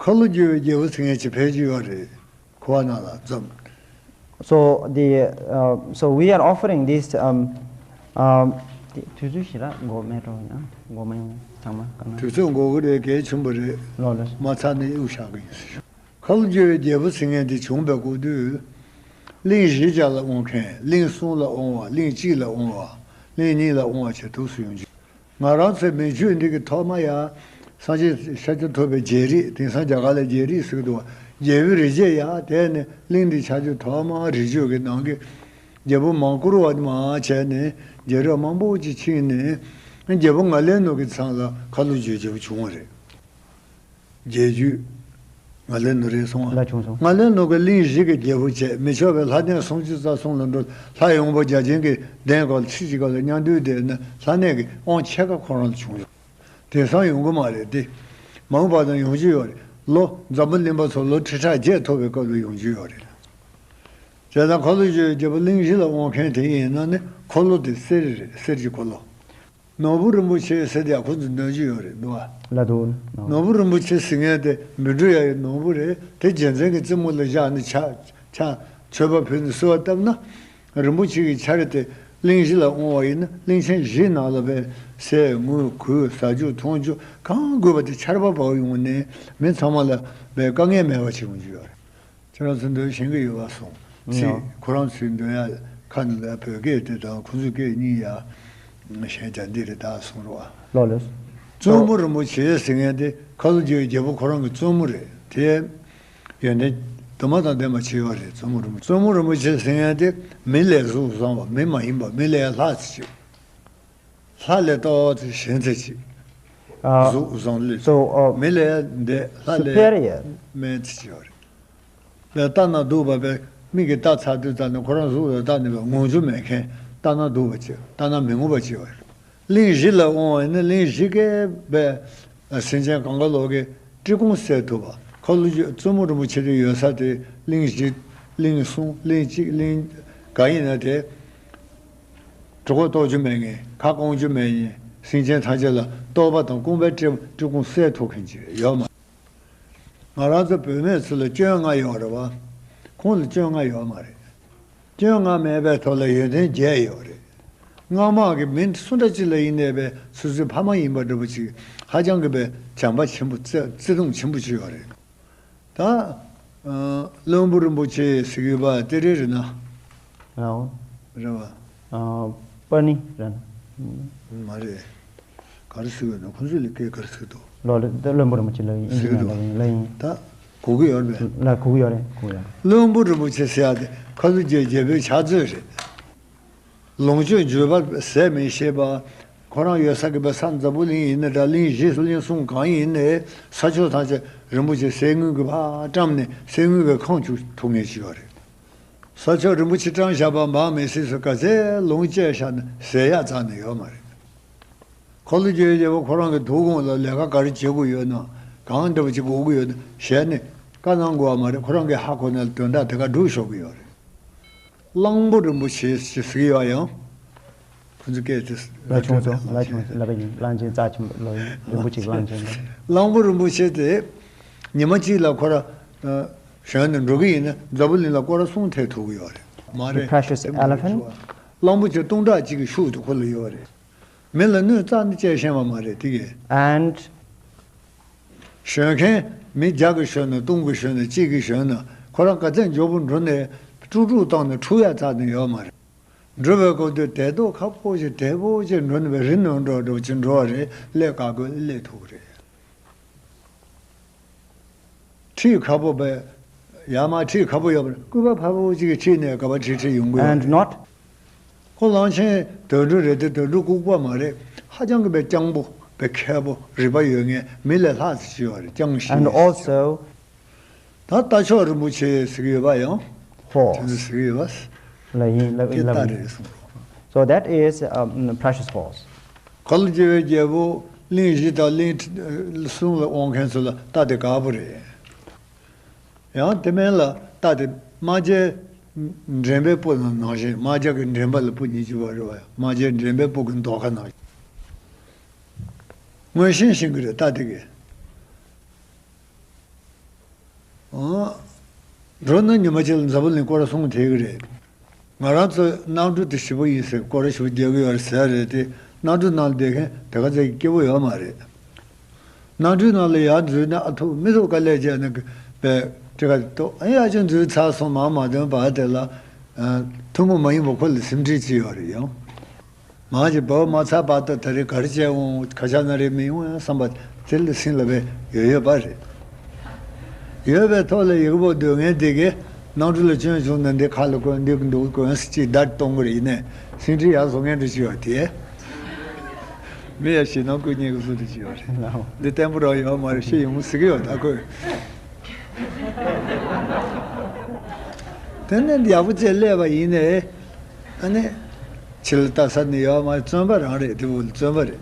ཁ་ལོ་སྒྱུར་བའི་རྒྱལ་པོ་ཟེར་མཁན་ཅིག་ཕལ་ཆེར་ཡོད་རེད། ཁོ་བ་ནང་ལ་འཛོམས། So the, uh, so we are offering this, um, um, དེ་དུས་ཚོད་ཞེ་དྲག་འགོར་མེད་འགྲོ་ཡང་འགོར་མ་ཡོང་ཚང་མ་ག་ན། དུས་ཚོད་འགོར་གི་རེད། གལ་ཆེན་པོ་རེད། ལོ་ལོ། མ་ཚར་ནས་གཡུག་བཞག་གི་ཡིན་ཟེར། ཁ་ལོ་སྒྱུར་བའི་རྒྱལ་པོ་ཟེར་མཁན་དེ་བྱུང་བའི་སྐབས་དུས། གླིང་བཞི་བརྒྱ་ལ་དབང་མཁན། གླིང་གསུམ་ལ་དབང་བ། གླིང་གཅིག་ལ་དབང་བ། གླིང་གཉིས་ལ་དབང་བ་བྱས་འདུག་སེ་ཡོང་རྒྱུ། ང་རང་ཚོའི་མི་ཆོས་འདི་གི་ཐོག་མ་ཡ། སངས་རྒྱས་ཤཱཀྱ་ཐུབ་པའི་རྒྱལ་རིགས། དེང་སང་རྒྱ་གར་ལ་རྒྱལ་རིགས་ཟེར་གི་འདུག་བ། རྒྱལ་པོའི་རིགས་རྒྱུད་ཡ། དེ་ནས་གླིང་འདི་ཆགས་རྒྱུ་ཐོག་མ་རིགས་རྒྱུད་ཀྱི་ནང་གི་རྒྱལ་པོ་མང་བཀུར་བ་མ་བྱས་ནས་རྒྱལ་རབས་མང་པོ་ཅིག་ཕྱིན་ནས། རྒྱལ་པོ་ང་ལས་ནུ་གི་ཚང་ལ་ཁ་ལོ་སྒྱུར་རྒྱལ་པོ་བྱུང་བ་རེད། རྒྱལ་རྒྱུད། ང་ལས་ནུ་རེད་སོང་ང་། ལ་བྱུང་སོང་། ང་ལས་ནུ་གི་གླིང་བཞི་གི་རྒྱལ་པོ་བྱས། མི་ཆོག་པའི་ལྷ་གདན་སུམ་ཅུ་རྩ་གསུམ་ལ་འགྲོ། ལྷ་ཡོང་པོ་བརྒྱ་བྱིན་གྱི་གདན་སྐོར་ཁྲི་གཅིག་སྐོར་ལ་མཉམ་འདུས་བསྡད་ན་ལྷ་གནས་ཀྱི་དབང་ཆེ་ཁག་ཁོ་རང་ལ་བྱུང་ཡོད། དེང་སང་ཡོང་གི་མ་རེད་དེ། མ་འོངས་པ་དང་ཡོང་རྒྱུ་ཡོད་རེད། ལོ་འཛམ་བུ་གླིང་པ་ཚོ་ལོ་ཁྲི་ཕྲག་བརྒྱད་ཐུབ་པའི་སྐབས་ལ་ཡོང་རྒྱུ་ཡོད་རེད། བྱས་ཙང་འཁོར་ལོས་སྒྱུར་བའི་རྒྱལ་པོ་གླིང་བཞི་ལ་དབང་མཁན་དེ་ཡིན་ན་ནི་འཁོར་ལོ་དེ་གསེར་རེད། གསེར་གྱི་འཁོར་ལོ། ནོར་བུ་རིན་པོ་ཆེ་ཟེར་དེ་ཡང་ཁོ་ཚོས་འདོན་གྱི་ཡོད་རེད་འདུག་བ། ལ་འདུག་ནོར་བུ་རིན་པོ་ཆེ་ཟེར་མཁན་དེ་བཻ་ཌཱུརྱ་ཡི་ནོར་བུ་རེད། དེ་རྒྱལ་མཚན་གྱི་རྩེ་མོ་ལ་བཞག་ནས་ཕྱག་ཕྱག་མཆོད་པ་ཕུལ་ནས་གསོལ་བ་བཏབ་ན། རིན་པོ་ཆེ་གི་ཆར་དེ་གླིང་བཞི་ལ་དབང་བ་ཡིན་ན་གླིང་ཆེན་བཞིའི་ནང་ལ་བས་ཟས་དངུལ་གོས་ཟ་རྒྱུ་འཐུང་རྒྱུ་གང་དགོས་པ་དེ་ཆར་པ་བབས་ཡོང་ནས་མི་ཚང་མ་ལ་བས་དཀའ་ངལ་མེད་པ་བྱེད་ཡོང་རྒྱུ་ཡོད་རེད། ཁྱེད་རང་ཚོ་འདོན་ཤེས་ཀྱི་ཡོད་པ་སོང་། ཚིག་ཡང་ཁོ་རང་ཚོས་འདོན་ཡ་ཁ་ནས་ལ་བོད་སྐད་དེ་དང་ཁོ་ཚོའི་སྐད་གཉིས་ཡ་གཞན་དང་འདི་རེད་ད་གསུང་རོགས་ཨ། ལོ་ལོས། བཙུན་མོ་རིན་པོ་ཆེ་ཟེར་མཁན་དེ་ཁ་ལོ་རྒྱལ་བའི་རྒྱལ་པོ་ཁོ་རང་གི་བཙུན་མོ་རེད་དེ། ཡོན་ཏན་དུ་མ་དང་ལྡན་པ་ཆེ་བ་རེད། བཙུན་མོ་རིན་པོ་བཙུན་མོ་རིན་པོ་ཆེ་ཟེར་མཁན་དེ་མི་ལས་གཟུགས་བཟང་བ་མི་མ་ཡིན་པ་མི་ལས་ལྷག་ཙམ་ཆེ་བ། ལྷ་ལས་ཏོག་ཙམ་ཞན་ཚད་ཅིག་གཟུགས་བཟང་ལོས། So, uh, མི་ལས་འདས་ལྷ་ལས་superior. དམན་ཚད་ཅིག་ཡོད་རེད། ལས་ལྟ་ན་སྡུག་པ་བས་མིག་གིས་ལྟ་ཚར་དུས་ཙམ་ནས་ཁོ་རང་གཟུགས་ལ་ལྟ་ནས་པའི་ངོམ་རྒྱུ་མེད་མཁན་ལྟ་ན་སྡུག་པ་ཅིག་ལྟ་ན་མི་ངོམ་པ་ཅིག་ཡོད་རེད། གླིང་བཞི་ལ་དབང་བ་ཡིན་ན་གླིང་བཞི་ཀའི་བས་སེམས་ཅན་གང་ག་ལོག་གི་བཀྲེས་སྐོམ་སེལ་ཐུབ་པ། ཁ་ལོ་བཙུན་མོ་རིན་པོ་ཆེ་དེ་ཡོད་ས་དེ་གླིང་བཞི། གླིང་གསུམ་གླིང་གཅིག་གླིང་ག་ཡིན་ན་དེ། གྲོད་ཁོག་ལྟོགས་རྒྱུ་མེད་མཁན་ཁ་སྐོམ་རྒྱུ་མེད་མཁན་སེམས་ཅན་ཐམས་ཅད་ལ་ལྟོགས་པ་དང་སྐོམ་པའི་བཀྲེས་བཀྲེས་སྐོམ་སེལ་ཐུབ་མཁན་ཅིག་ཡོད་མ་རེད། ང་རང་ཚོ་བོད་སྨད་ཚོ་ལ་སྐྱོན་ལྔ་ཡོད་རེད་བ། ཁོང་ལ་སྐྱོན་ལྔ་ཡོད་མ་རེད། སྐྱོན་ལྔ་མེད་པའི་ཐོག་ལ་ཡོན་ཏན་བརྒྱད་ཡོད་རེད། སྔ་མ་གི་མི་སུ་འདྲ་ཅིག་ལ་ཡིན་ནའི་བས་སོ་སོའི་ཕ་མ་ཡིན་པ་འདྲ་པོ་ཅིག་ཧ་ཅང་གི་བས་བྱམས་པ་ཆེན་པོ་བརྩེ་བརྩེ་གདུང་ཆེན་པོ་ཅིག་ཡོད་རེད། ད་ཨ་བློན་པོ་རིན་པོ་ཆེ་ཟེར་གྱི་ཡོད་པ་དེ་རེད་རེད་ན། ཨའོ། རེད་བ། ཨ་པར་ནི་རེད་ན། མ་རེད། ག་རེ་ཟེར་གྱི་ཡོད་ན་ཁོང་ཚོས་ལ་སྐད་ག་རེ་ཟེར་གྱི་འདུག་ལོ་ལོ་ད་བློན་པོ་རིན་པོ་ཆེ་ལ་ཡིན་ཟེར་གྱི་འདུག་ལ་ཡིན་ལ་ཡིན། ད་གོ་གི་ཡོད་རེད་པས། ལ་གོ་གི་ཡོད་རེད་གོ་གི་ཡོད་རེད། བློན་པོ་རིན་པོ་ཆེ་ཟེར་ཡ་དེ་ཁ་ལོ་རྒྱལ་རྒྱལ་པོའི་ཕྱག་མཛོད་རེད། ལོངས་སྤྱོད་འབྱོར་པ་ཟད་མི་ཤེས་པ། ཁོ་རང་ཡོད་ས་གི་པའི་ས་འཛམ་བུ་གླིང་ཡིན་ན་འདྲ་གླིང་བཞི་གླིང་གསུམ་གང་ཡིན་ནའི་ས་ཕྱོགས་ཐམས་ཅད་རིན་པོ་ཆེ་ཟས་དངུལ་གྱིས་ཕར་བཀྲམ་ནས་ཟས་དངུལ་གྱིས་ཁེངས་བཅུག་ཐུབ་མཁན་ཞིག་ཡོད་རེད། ས་ཕྱོགས་རིན་པོ་ཆེ་བཀྲམ་བཞག་པ་འབག་མི་སྲིད་ས་ག་ཚད་ལོངས་སྤྱད་བཞག་ན་ཟད་ཡག་རྩ་ནས་ཡོད་མ་རེད། འཁོར་ལོས་སྒྱུར་བའི་རྒྱལ་པོ་ཁོ་རང་གི་དོ་དགོང་ལ་ལས་ཀ་ག་རེ་བྱེད་དགོས་ཡོད་ན་གང་འདྲ་པོ་བྱེད་དགོས་ཀྱི་ཡོད་ན་ཞལ་ནས་བཀའ་གནང་དགོས་པ་མ་རེད། ཁོ་རང་གིས་ཧ་གོ་ན་དོན་དག་དེ་ག་སྒྲུབ་ཤོག་གི་ཡོད་རེད། གླང་པོ་རིན་པོ་ཆེ་ཞེས་ཟེར་གྱི་ཡོད་ཡང་། ཁོ་ཚོ་སྐད་དེ་ལ་བྱུང་སོང་ལ་བྱུང་སོང་ལ་བ་ཡིན་གླང་ཆེན་རྩ་ཆེན་པོ་ལ་ཡིན་རིན་པོ་ཆེ་གླང་ཆེན་ལ་ཡིན། གླང་པོ་རིན་པོ་ཆེ་དེ་ཉི་མ་གཅིག་ལ་ཁོ་ར་ཞོན་ནས་འགྲོ་གི་ཡིན་ན་འཛམ་བུ་གླིང་ལ་སྐོར་ར་གསུམ་ཐེབས་ཐུབ་ཀྱི་ཡོད་རེད། མ་རེད། Precious elephant. གླང་པོ་ཆེ་སྟོང་ཕྲག་གཅིག་གི་ཤུགས་དེ་ཁོ་ལ་ཡོད་རེད། མི་ལ་གནོད་རྩ་ནས་བཅད་ཤེས་པ་མ་རེད་དེ་གས། And ཞོན་མཁན་མི་བརྒྱ་གིས་ཞོན་ན་སྟོང་གིས་ཞོན་ན་གཅིག་གིས་ཞོན་ན་ཁོ་རང་ག་ཚད་མགྱོགས་པོ་འགྲོ་ནས་དཀྲུག་དཀྲུག་བཏང་ནས་འཁྲུག་ཡ་རྩ་ནས་ཡོད་མ་རེད། འགྲོ་བའི་སྐབས་དུས་དལ་ཏོག་ཁ་པོ་ཞིག་དལ་པོ་ཞིག་འགྲོ་ནས་རི་ནང་འགྲོ་འགྲོ་ཅིག་འགྲོ་བ་རེད། སླེབས་དཀའ་དགོས་སླེབས་ཐུབ་རེད། ཁྲིད་ཁག་པོ་བས། ཡར་མར་ཁྲིད་ཁག་པོ་ཡོད་པ་རེད། སྐུད་པ་ཕལ་པོ་ཅིག་གིས་ཁྲིད་ནས་ག་པར་ཁྲིད་ཁྲིད་ཡོང་གི་ཡོད་And རེད། Not. ཁོ་གླང་ཆེན་དུད་འགྲོ་རེད་དེ་དུད་འགྲོ་ལྐུགས་པ་མ་རེད། ཧ་ཅང་གི་བས་སྤྱང་པོ་བས་མཁས་པོ་རིག་པ་ཡོད་མཁན་མི་ལས་ལྷག་ཙམ་ཅིག་ཡོད་རེད། སྤྱང་ཞིང་And also. ད་རྟ་མཆོག་རིན་པོ་ཆེ་ཟེར་གྱི་ཡོད་པ་ཡང་། Horse. དེ་ཚོ་ཟེར་གྱི་ཡོད་པ། ལ་ཡིན་ལ་དེ་ཡིན་ལ་རྟ་ཡིན། རེད་གསུངས། So that is a um, precious horse. ག་ལོ་རྒྱལ་བའི་རྒྱལ་པོ་གླིང་བཞི་དང་གླིང་གསུམ་ལ་དབང་མཁན་ཚོ་ལ་རྟ་དེ་དགའ་པོ་རེད། ཡང་དེ་མིན་ལ་རྟ་དེ་རྨ་བྱའི་འདྲེན་པའི་སྤུ་ནང་ནང་བཞིན་རྨ་བྱ་གི་འདྲེན་པ་ལ་སྤུ་ཉེ་ཅིག་པ་རེད་བ། རྨ་བྱའི་འདྲེན་པའི་སྤུ་གི་མདོག་ཁ་ནང་བཞིན། མངོན་ཤེས་ཤིང་གི་རེད་རྟ་དེ་གི། འགྲོ་ན་ཉི་མ་གཅིག་ལ་འཛམ་བུ་གླིང་སྐོར་ར་གསུམ་ཐེབས་ཀྱི་རེད། ང་རང་ཚོ་གནམ་གྲུ་དེ་ཞེ་པོ་ཡིན་ཟེར་སྐོར་ར་ཞེ་པོ་རྒྱག་གི་ཡོད་རེད་ཟེར་རེད་དེ། གནམ་གྲུ་ནང་བསྡད་མཁན་དེ་ག་ཚད་ཀྱི་སྐྱིད་པོ་ཡོད་མ་རེད། གནམ་གྲུའི་ནང་ལ་ཡར་འཛུལ་ན་ཨ་ཐུག་མི་ཐུག་དཀའ་ལས་བྱས་ནས་པས་ཀྲི་ཀ་ཏོ་ཨ་ཡ་ཅིག་འཛུལ་ཚར་སོང་། མ་མ་འདོན་པ་དེ་ལ་ཐུན་མོང་མ་ཡིན་པ་ཁོ་ལ་སེམས་ཁྲལ་ཅི་ཡོད་རེད་ཡང་། མ་གཅིག་བབས་མ་ཚར་བར་དུ་ད་རེས་ག་རེ་བྱས་འོང་ཁ་ཤ་ན་རེ་མི་ཡོང་ཡང་བསམ་པ་དེ་ལ་སེམས་ལ་བས་ཡོད་ཡོད་པ་རེད། ཡོད་པའི་ཐོག་ལ་ཡག་པོ་སྡོད་མཁན་དེ་གས་གནམ་གྲུ་ལ་སྐྱོན་བྱུང་ན་འདི་ཁ་ལ་གོན་འདི་གི་འདུག་གོན་སྲིད་ཅིག་བརྡ་གཏོང་གི་རེད། ཡིན་ནའི་སེམས་ཁྲལ་ཡག་བཟོ་མཁན་དེ་ཅི་ཡོད་དེ། མི་ཡ་ཞེད་སྣང་སྐུ་ཉེ་གི་བཟོ་དེ་ཅི་ཡོད་རེད། འདི་བརྟན་པོ་རང་ཡོད་མ་རེད། ཤི་ཡོང་ཟེར་གི་ཡོད་ད་ཁོས། དེ་ནས་ཡག་པོ་བྱས་སླེབས་པ་ཡིན་ནའི། ཨ་ནི། ཕྱི་ལ་ལྟ་ས་ནི་ཡོད་མ་རེད། བཙོན་པ་རང་རེད། དེ་བུ་བཙོན་པ་རེད།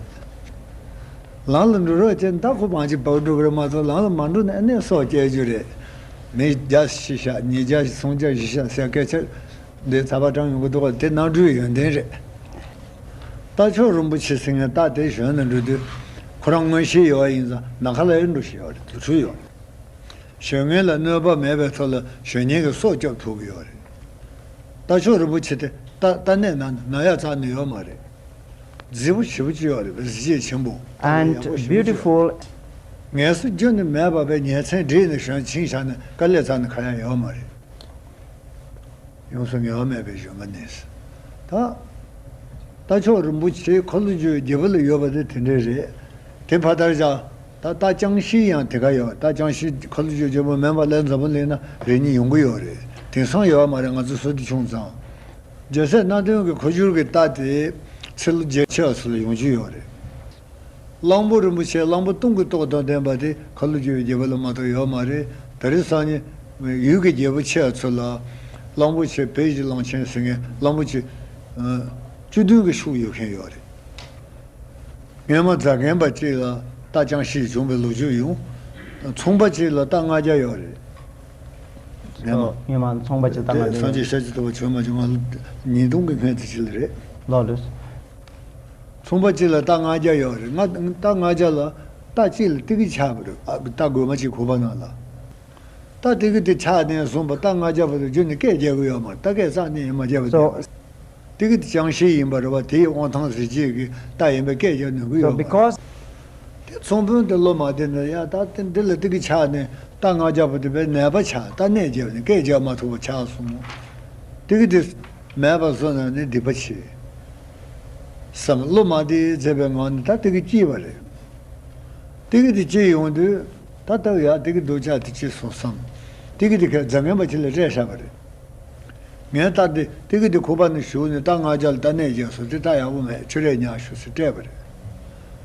ལམ་ལ་འགྲོ་རོགས་བྱས་ན་ད་ཁོ་བང་ཅིག་བབས་འགྲོ་གི་རེད་མ་གཏོགས། ལམ་ལ་མ་འགྲོ་ན་ཨ་ནི་སྲོག་སྐྱེལ་རྒྱུ་རེད། མི་བརྒྱ་ཤི་ཤག་ཉིས་བརྒྱ་ཤི། སུམ་བརྒྱ་ཤི་ཤག་ཟེར་སྐད་ཆ་འདི་ཚགས་པར་བཀྲམ་ཡོང་གི་འདུག་ག་དེ་ནང་འགྲོའི་ཡོན་ཏན་རེད། རྟ་མཆོག་རིན་པོ་ཆེ་ཟེར་མཁན་རྟ་དེ་གཞོན་ནས་འགྲོ་དུས་ཁོ་རང་མངོན་ཤེས་ཡོད་པ་ཡིན་ཙང་ནམ་མཁའ་ལ་ཡང་འགྲོ་བཞིན་ཡོད་རེད། དུར་ཁྲོད་ཡོད་རེད། གཞོན་ངན་ལ་གནོད་པ་མེད་པའི་ཐོག་ལ་གཞོན་ངན་གྱི་སྲོག་སྐྱོབ་ཐུབ་ཀྱི་ཡོད་རེད། རྟ་མཆོག་རིན་པོ་ཆེ་དེ་རྟ་རྟ་གནས་ན་ན་ཡག་རྩ་ནས་ཡོད་མ་རེད། རྫིག་པོ་ཞེ་པོ་ཅིག་ཡོད་རེད། གཟི་བརྗིད་ཆེན་པོ། And ཡག་པོ་ཞེ་པོ་ཅིག་ཡོད། Beautiful. ངལ་གསོ་རྒྱུན་ནས་མེད་པ་བས་ཉིན་མཚན་བསྒྲིགས་ནས་གཞོན་ཕྱིན་བཞག་ན་དཀའ་ལས་རྩ་ནས་ཁག་ཡག་ཡོད་མ་རེད། ཡོངས་སུ་ངལ་བ་མེད་པའི་གཞོན་པ་ནི། ད། རྟ་མཆོག་རིན་པོ་ཆེ་འཁོར་ལོས་སྒྱུར་བའི་རྒྱལ་པོ་ལ་ཡོད་པ་དེ་དེ་འདྲས་རེད། དེ་ཕར་དར་བཞག་ད་རྟ་ཅང་ཤེས་ཡང་དེ་ག་ཡོད། རྟ་ཅང་ཤེས་འཁོར་ལོས་སྒྱུར་རྒྱལ་པོ་མིན་པ་ལ་འཛམ་བུ་གླིང་ན་རེ་གཉིས་ཡོང་གི་ཡོད་རེད། དེང་སང་ཡོད་མ་རེད། ང་ཚོ་བསོད་བདེ་ཆུང་ཙང་། རྒྱལ་སྲས་སྣ་བདུན་གྱི་འཁོར་སྒྱུར་གྱི་རྟ་དེ་ཚེ་ལོ་བརྒྱད་ཅུ་ཚོ་ལ་ཡོང་རྒྱུ་ཡོད་རེད། གླང་པོ་རིན་པོ་ཆེ་གླང་པོ་སྟོང་གི་ཏོག་དང་ལྡན་པ་དེ་འཁོར་ལོས་སྒྱུར་བའི་རྒྱལ་པོ་ལ་མ་གཏོགས་ཡོད་མ་རེད། དེ་རིང་སང་ཉིན་ཡུལ་གྱི་རྒྱལ་པོ་ཆེ་བ་ཚོ་ལ་གླང་པོ་ཆེ་བོད་ཀྱི་གླང་ཆེན་ཟེར་མཁན་གླང་པོ་ཆེ་ཨ་བཅུ་བདུན་གྱི་ཤུགས་ཡོད་མཁན་ཡོད་རེད། སྔོན་མ་རྫ་རྒན་པ་གཅིག་ལ་རྟ་ཅང་ཤེས་བྱུང་བའི་ལོ་རྒྱུས་ཡོད། ཚོང་པ་གཅིག་ལ་རྟ་ལྔ་བརྒྱ་ཡོད་རེད། སྔོན་མ། སྔོན་མ་ཚོང་པ་གཅིག་རྟ་ལྔ་བརྒྱ་ཡོད་རེད། སངས་རྒྱས་ཤཱཀྱ་ཐུབ་པ་བྱོན་མ་བྱོན་ང་ཉིས་སྟོང་གི་སྔོན་དེ་ཅིག་ལ་རེད། ལགས་ལགས། ཚོང་པ་གཅིག་ལ་རྟ་ལྔ་བརྒྱ་ཡོད་རེད། ང་རྟ་ལྔ་བརྒྱ་ལ་རྟ་གཅིག་ལ་ཏི་གི་ཆག་པ་རེད། ཨ་རྟ་རྒོད་མ་གཅིག་ཁུག་པ་ནང་ལ། རྟ་ཏི་གི་དེ་ཆག་ནས་བཟུང་བ་རྟ་ལྔ་བརྒྱ་བར་དུ་རྒྱུན་ནས་སྐད་རྒྱག་གི་ཡོད་མ་རེད། རྟ་སྐད་རྩ་ནས་མ་རྒྱག་པ་དེ། So ཏི་གི་དེ་ཅང་ཤེས་ཡིན་པ་རེད་བ། དེའི་དབང་ཐང་གཟི་བརྗིད་ཀྱི་རྟ་ཡིན་པས་སྐད་རྒྱག་ནུས་ཀྱི་ཡོད་མ་རེད། Because དེ་ཚོང་དཔོན་དེ་བློ་མ་བདེ་ནས་ཡ་ད་དེ་འདི་ལ་ཏི་གི་ཆག་ནས་རྟ་ལྔ་བརྒྱ་བར་དུ་བས་ནད་པ་ཆགས། རྟ་ནད་བརྒྱབ་ནས་སྐད་རྒྱག་མ་ཐུབ་པ་ཆགས་སོང་། ཏི་གི་དེ་མེད་པ་བཟོ་ན་ནི་སྡིག་པ་ཆེ། བསམ་བློ་མ་བདེ་མཛད་པའི་ངང་ནས་ད་ཏི་གི་སྐྱེས་པ་རེད། ཏི་གི་དེ་སྐྱེས་ཡོང་དུས་ད་ལྟ་ཡ་ཏི་གི་སྡུག་ཅག་དེ་སྐྱེས་སོང་བསམ། ཏི་གི་དེ་ཁ་རྫ་རྒན་པ་ཁྱེད་ལ་སྤྲད་བཞག་པ་རེད། ངས་ད་དེ་ཏི་གི་དེ་ཁུག་པ་ནས་ཞུགས་ནས་རྟ་ལྔ་བརྒྱ་ལ་རྟ་ནད་བརྒྱབ་སོང་། དེ་རྟ་ཡག་པོ་མེད། ཁྱོད་རས་ཉར་ཤོག་ཟེར་སྤྲད་པ་རེད།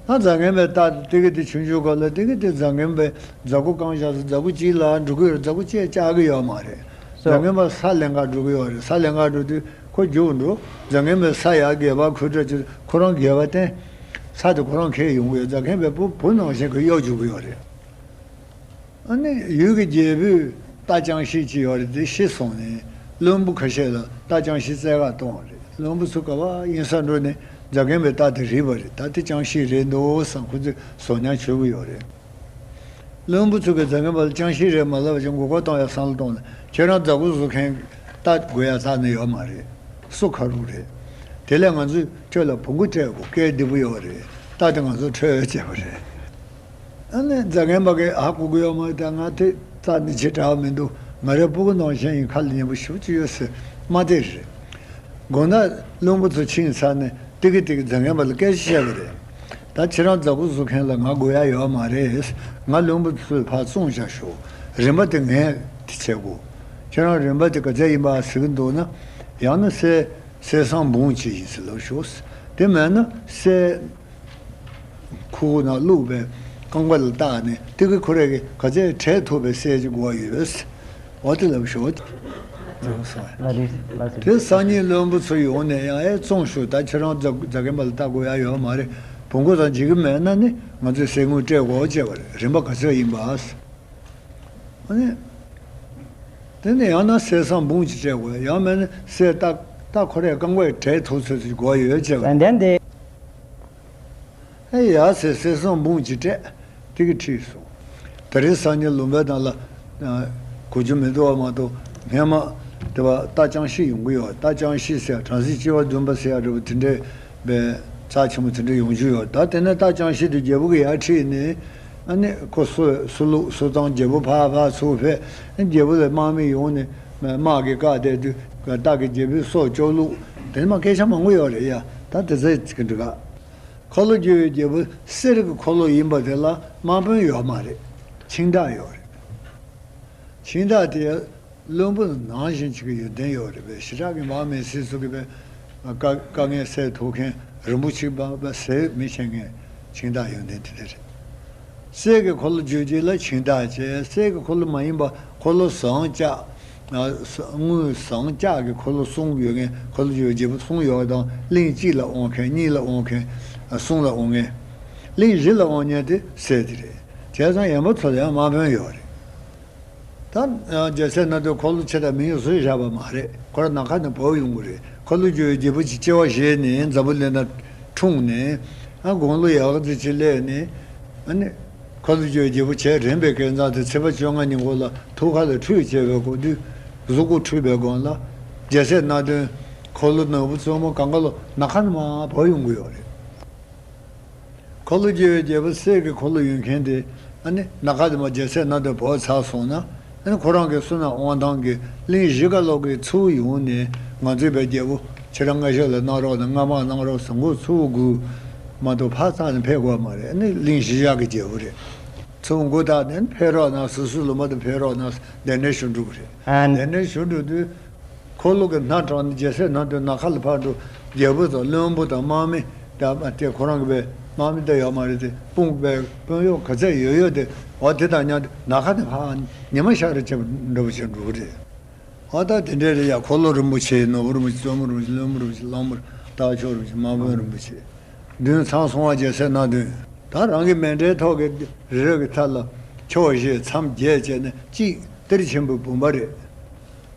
ད་རྫ་རྒན་པས་རྟ་ཏི་གི་དེ་ཆུང་ཆུང་སྐབས་ལ་ཏི་གི་དེ་རྫ་རྒན་པས་རྫ་གུ་བཀང་བཞག་སོང་། རྫ་གུ་གཅིག་ལ་འགྲོ་གི་ཡོད་རེད། རྫ་གུ་གཅིག་བཅག་གི་ཡོད་མ་རེད། རྫ་རྒན་པ་ས་ལེན་ག་འགྲོ་གི་ཡོད་རེད། ས་ལེན་ག་འགྲོ་དུས་ཁོ་རྒྱུགས་འགྲོ། རྫ་རྒན་པས་ས་ཡར་སྒལ་པར་ཁུར་འདྲ་ཅིག་ཁོ་རང་སྒལ་པར་བསྟན། ས་དེ་ཁོ་རང་འཁྱེར་ཡོང་གི་ཡོད། རྫ་རྒན་པས་བུ་བུ་ནང་བཞིན་ཁོ་གཡོག་རྒྱུག་གི་ཡོད་རེད། ཨ་ནི་ཡུལ་གྱི་རྒྱལ་པོས་རྟ་ཅང་ཤེས་ཅིག་ཡོད་རེད། དེ་ཤི་སོང་ནས་བློན་པོ་ཁ་ཤས་ལ་རྟ་ཅང་ཤེས་བཙལ་ག་གཏོང་བ་རེད། བློན་པོ་ཚོ་ག་པར་ཡིན་ས་འགྲོ་ནས་རྫ་རྒན་པའི་རྟ་དེ་རིག་པ་རེད། ད་དེ་ཅང་ཤེས་རེད་འདུག་བསམ་ཁོ་ཚོས་བཟོ་ཉར་བྱེད་ཀྱི་ཡོད་རེད། བློན་པོ་ཚོ་གིས་རྫ་རྒན་པ་ལ་ཅང་ཤེས་རེད་མ་ལབ་ཅིག་མགོ་སྐོར་གཏོང་ཡ་བསམ་བློ་གཏོང་ནས་ཁྱེད་རང་རྫ་གུ་བཟོ་མཁན་རྟ་རྒོད་ཡ་རྩ་ནས་ཡོད་མ་རེད། སུ་ཁ་རུ་རེད། དེ་ལས་ང་ཚོས་ཁྱོད་ལ་བོང་གུ་སྤྲད་དགོས། སྐད་བདེ་པོ་ཡོད་རེད། རྟ་དེ་ང་ཚོ་ཁྲོད་བྱས་པ་རེད། ཨ་ནི་རྫ་རྒན་པ་གིས་ཧ་གོ་གི་ཡོད་མ་རེད། ད་ང་དེ་རྩ་ནས་བྱེད་དྲག་པ་མི་འདུག་ང་རའི་སྤུ་གུ་ནང་བཞིན་ཡིན། ཁ་ལ་ཉན་པོ་ཞེ་པོ་ཅིག་ཡོད་ཟེར་མ་བསྡད་རེད། དགོང་དག་བློན་པོ་ཚོ་ཕྱིན་ཚར་ནས་ཏི་གི་ཏི་གི་རྫ་རྒན་པ་ལ་སྐད་ཆ་བཤད་པ་རེད། ད་ཁྱེད་རང་རྫ་གུ་བཟོ་མཁན་ལ་ང་དགོས་ཡ་ཡོད་མ་རེད། ང་བློན་པོ་ཚོས་ཕར་བཙོང་བཞག་ཤོག་རིན་པ་དེ་ངས་དེ་བྱེད་དགོས། ཁྱེད་རང་རིན་པ་དེ་ག་ཚད་ཡིན་པ་ཟེར་གི་འདུག་ན། ཡང་ན་གསེར་གསེར་སྲང་འབུམ་གཅིག་ཡིན་ཟེར་ལབ་ཤོག་དེ་མེད་ན་གསེར་ཁུག་ནང་བླུགས་པའི་རྐང་པ་ལ་བཏགས་ནས་ཏི་གི་ཁོ་རེ་གི་ག་ཚད་བྲེག་ཐུབ་པའི་གསེར་གྱི་དགོས་ཡོད། འོ་དེ་ལབ་ཤོག་ལ་རེད། ལ་རེད། དེ་སང་ཉིན་བློན་པོ་ཚོ་ཡོང་ནས་ཡང་ཨེ་བཙོང་ཤོག་ད་ཁྱེད་རང་རྫ་རྫ་རྒན་པ་ལ་ལྟ་དགོས་ཡ་ཡོད་མ་རེད། བོང་གུ་དང་འཇིགས་གི་མེད་ན་ནི་ང་ཚོས་གསེར་དངུལ་སྤྲད་དགོས་བྱས་པ་རེད། རིན་པ་ག་ཚོད་ཡིན་པ། ཨ་ནི། དེ་ནས་ཡང་ན་གསེར་སྲང་འབུམ་གཅིག་སྤྲད་དགོས། ཡང་མིན་ན་གསེར་རྟ་རྟ་ཁོ་རས་རྐང་པས་བྲེག་ཐུབ་ཚོད་ཅིག་དགོས་ཡོད་བྱས་པ་རེད། ལྡན་ལྡན་ཏེ། ཨེ་ཡ་ཟེར་གསེར་སྲང་འབུམ་གཅིག་སྤྲད། དེ་གི་ཁྲིད་སོང་། དེ་རིང་སང་ཉིན་ལུང་པའི་ནང་ལ་གོ་རྒྱུ་མི་འདུག་བ་མ་གཏོགས་སྔན་མ་དེ་བ་རྟ་ཅང་ཤེས་ཡོང་གི་ཡོད། རྟ་ཅང་ཤེས་ཟེར་གྲངས་གཟིགས་སྐྱེ་བ་བདུན་པ་ཟེར་ཡ་འདྲ་པོ་དེ་འདྲའི་བའི་རྩ་ཆེན་པོ་དེ་འདྲ་ཡོང་རྒྱུ་ཡོད། ད་དེ་ནས་རྟ་ཅང་ཤེས་དེ་རྒྱལ་པོ་གི་ཡར་ཁྲིད་ནས་ཨ་ནི་ཁོ་སུ་སུ་ལུག་སུ་དང་རྒྱལ་པོ་ཕར་ཕར་ཚུར་ཕེབས། རྒྱལ་པོ་ལ་དམག་མི་ཡོང་ནས་དམག་གི་བཀག་བསྡད་དུས་རྟ་གི་རྒྱལ་པོའི་སྲོག་སྐྱོབ་ལུགས་དེ་མ་སྐད་ཆ་མང་པོ་ཡོད་རེད་ཡ། ད་དེ་ཚོ་ཅིག་འགྲིག་ག་འཁོར་ལོས་སྒྱུར་བའི་རྒྱལ་པོ་གསེར་གྱི་འཁོར་ལོ་ཡིན་པ་དེ་ལ་དམག་དཔོན་ཡོད་མ་རེད། ཁྱིམ་བདག་ཡོད་རེད། ཁྱིམ་བདག་དེ་བློན་པོ་ནང་བཞིན་ཅིག་གི་ཡོན་ཏན་ཡོད་རེད་པས། ཞེ་དྲག་གི་དམག་མི་སྲིད་ཚུགས་ཀྱི་པས་དཀའ་དཀའ་ངལ་སེལ་ཐུབ་མཁན་རིན་པོ་ཆེ་པ་པ་ཟེར་མི་ཤེས་མཁན་ཁྱིམ་བདག་ཡོན་ཏན་དེ་འདྲ་རེད། གསེར་གྱི་འཁོར་ལོ་བརྗོད་བྱེད་ལ་བྱིན་རྟགས་བྱས། གསེར་གྱི་འཁོར་ལོ་མ་ཡིན་པ་འཁོར་ལོ་ཟངས་ལྕགས། ཨ་ས་དངུལ་ཟངས་ལྕགས་ཀྱི་འཁོར་ལོ་གསུམ་ཡོད་མཁན། འཁོར་ལོ་བརྗོད་བྱེད་བརྗེ་པོ་གསུམ་ཡོད་པ་དང་། གླིང་གཅིག་ལ་དབང་མཁན། གཉིས་ལ་དབང་མཁན། ཨ་གསུམ་ལ་དབང་མཁན། གླིང་བཞི་ལ་དབང་མཁན་དེ་གསེར་དེ་རེད། བྱས་ཙང་ཡན་པ་ཚོ་ལ་ཡང་དམར་པོ་ཡོད་རེད། ད་རྒྱལ་སྲས་སྣ་བདུན་འཁོར་ལོ་ཆེ་དང་མིང་བཟོས་བཞག་པ་མ་རེད། ཁོ་རང་ནམ་མཁའ་ནས་བབས་ཡོང་གི་རེད། འཁོར་ལོ་བརྗོད་བྱེད་བརྗེ་པོ་ཅིག་སྐྱེ་བ་བཞེས་ནས་འཛམ་བུ་གླིང་ན་འཁྲུངས་ནས། ཨ་དགུང་ལོ་ཡག་ཙི་ཅིག་སླེབས་ནས། ཨ་ནི་འཁོར་ལོ་བརྗོད་བྱེད་བརྗེ་པོ་བྱས་རན་པའི་སྐལ་བཟང་དེ་ཚེས་པ་བཅོ་ལྔ་ཉིན་གུང་ལ་ཐུགས་ཁ་ལ་ཁྲུས་བྱས་པའི་སྐབས་དུས། གཟུགས་པོ་འཁྲུས་པའི་སྒང་ལ། རྒྱལ་སྲས་སྣ་བདུན་འཁོར་ལོ་ནོར་བུ་བཙུན་མོ་གང་ག་ལོ་ནམ་མཁའ་ནས་མར་བབས་ཡོང་གི་ཡོད་རེད། འཁོར་ལོ་བརྗོད་བྱེད་བརྗེ་པོ་གསེར་གྱི་འཁོར་ལོ་ཡོད་མཁན་དེ། ཨ་ནི་ནམ་མཁའ་དེ་མར་རྒྱལ་སྲས་སྣ་བདུན་བབས་ཚར་སོང་ན། ཨ་ནི་ཁོ་རང་གི་བསོད་ནམས་དབང་ཐང་གིས་གླིང་བཞི་ཀ་ལོག་གི་ཚུར་ཡོང་ནས། ང་ཚོའི་བའི་རྒྱལ་པོ་ཁྱེད་རང་སྔ་ཕྱི་ལ་གནང་རོགས་དང་། སྔ་མ་གནང་རོགས་ཟེར་མགོ་ཚུར་སྒུར་མ་གཏོགས་ཕར་རྩ་ནས་ཕེབས་དགོས་མ་རེད། ཨ་ནི་གླིང་བཞི་བཞག་གི་རྒྱལ་པོ་རེད། ཚུར་མགོ་བཏགས་ནས་ཕེབས་རོགས་གནང་། སོ་སོའི་ལུང་པ་དུ་ཕེབས་རོགས་གནང་ཟེར་གདན་འདྲེན་ཞུ་འགྲོ་གི་རེད། And གདན་འདྲེན་ཞུ་འགྲོ་དུས། འཁོར་ལོ་གི་སྣ་དྲངས་ནས་རྒྱལ་སྲས་སྣ་བདུན་ནམ་མཁའ་ལ་ཕར་འགྲོ། རྒྱལ་པོ་དང་བློན་པོ་དང་དམག་མི་དང་། དེ་ཁོ་རང་གི་བའི་དམག་མི་དེ་ཡོད་མ་རེད་དེ། དཔུང་བའི་དཔོན་གཡོག་ག་ཚད་ཡོད་ཡོད་དེ། འོ་དེ་དང་མཉམ་དུ་ནམ་མཁའ་ནས་ཕར་ཉི་མ་ཤར་རེ་བྱེད་པ་འདྲ་པོ་བྱེད་འགྲོ་གི་རེད། འོ་ད་དེ་འདྲའི་རེད་ཡ། འཁོར་ལོ་རིན་པོ་ཆེ། ནོར་བུ་རིན་པོ་ཆེ། བཙུན་མོ་རིན་པོ་ཆེ། བློན་པོ་རིན་པོ་ཆེ། ལྷ་མོ་རྟ་མཆོག་རིན་པོ་ཆེ། དམག་དཔོན་རིན་པོ་ཆེ། བདུན་ཚང་སོང་བ། རྒྱལ་སྲས་སྣ་བདུན། ད་རང་གི་མཎྜལ་ཐོག་གི་རི་རབ་ཀྱི་མཐའ་ལ་ཕྱོགས་བཞི་མཚམས་བརྒྱད་བྱས་ནས། གཅིག་གཏེར་ཆེན་པོའི་བུམ་པ་རེད།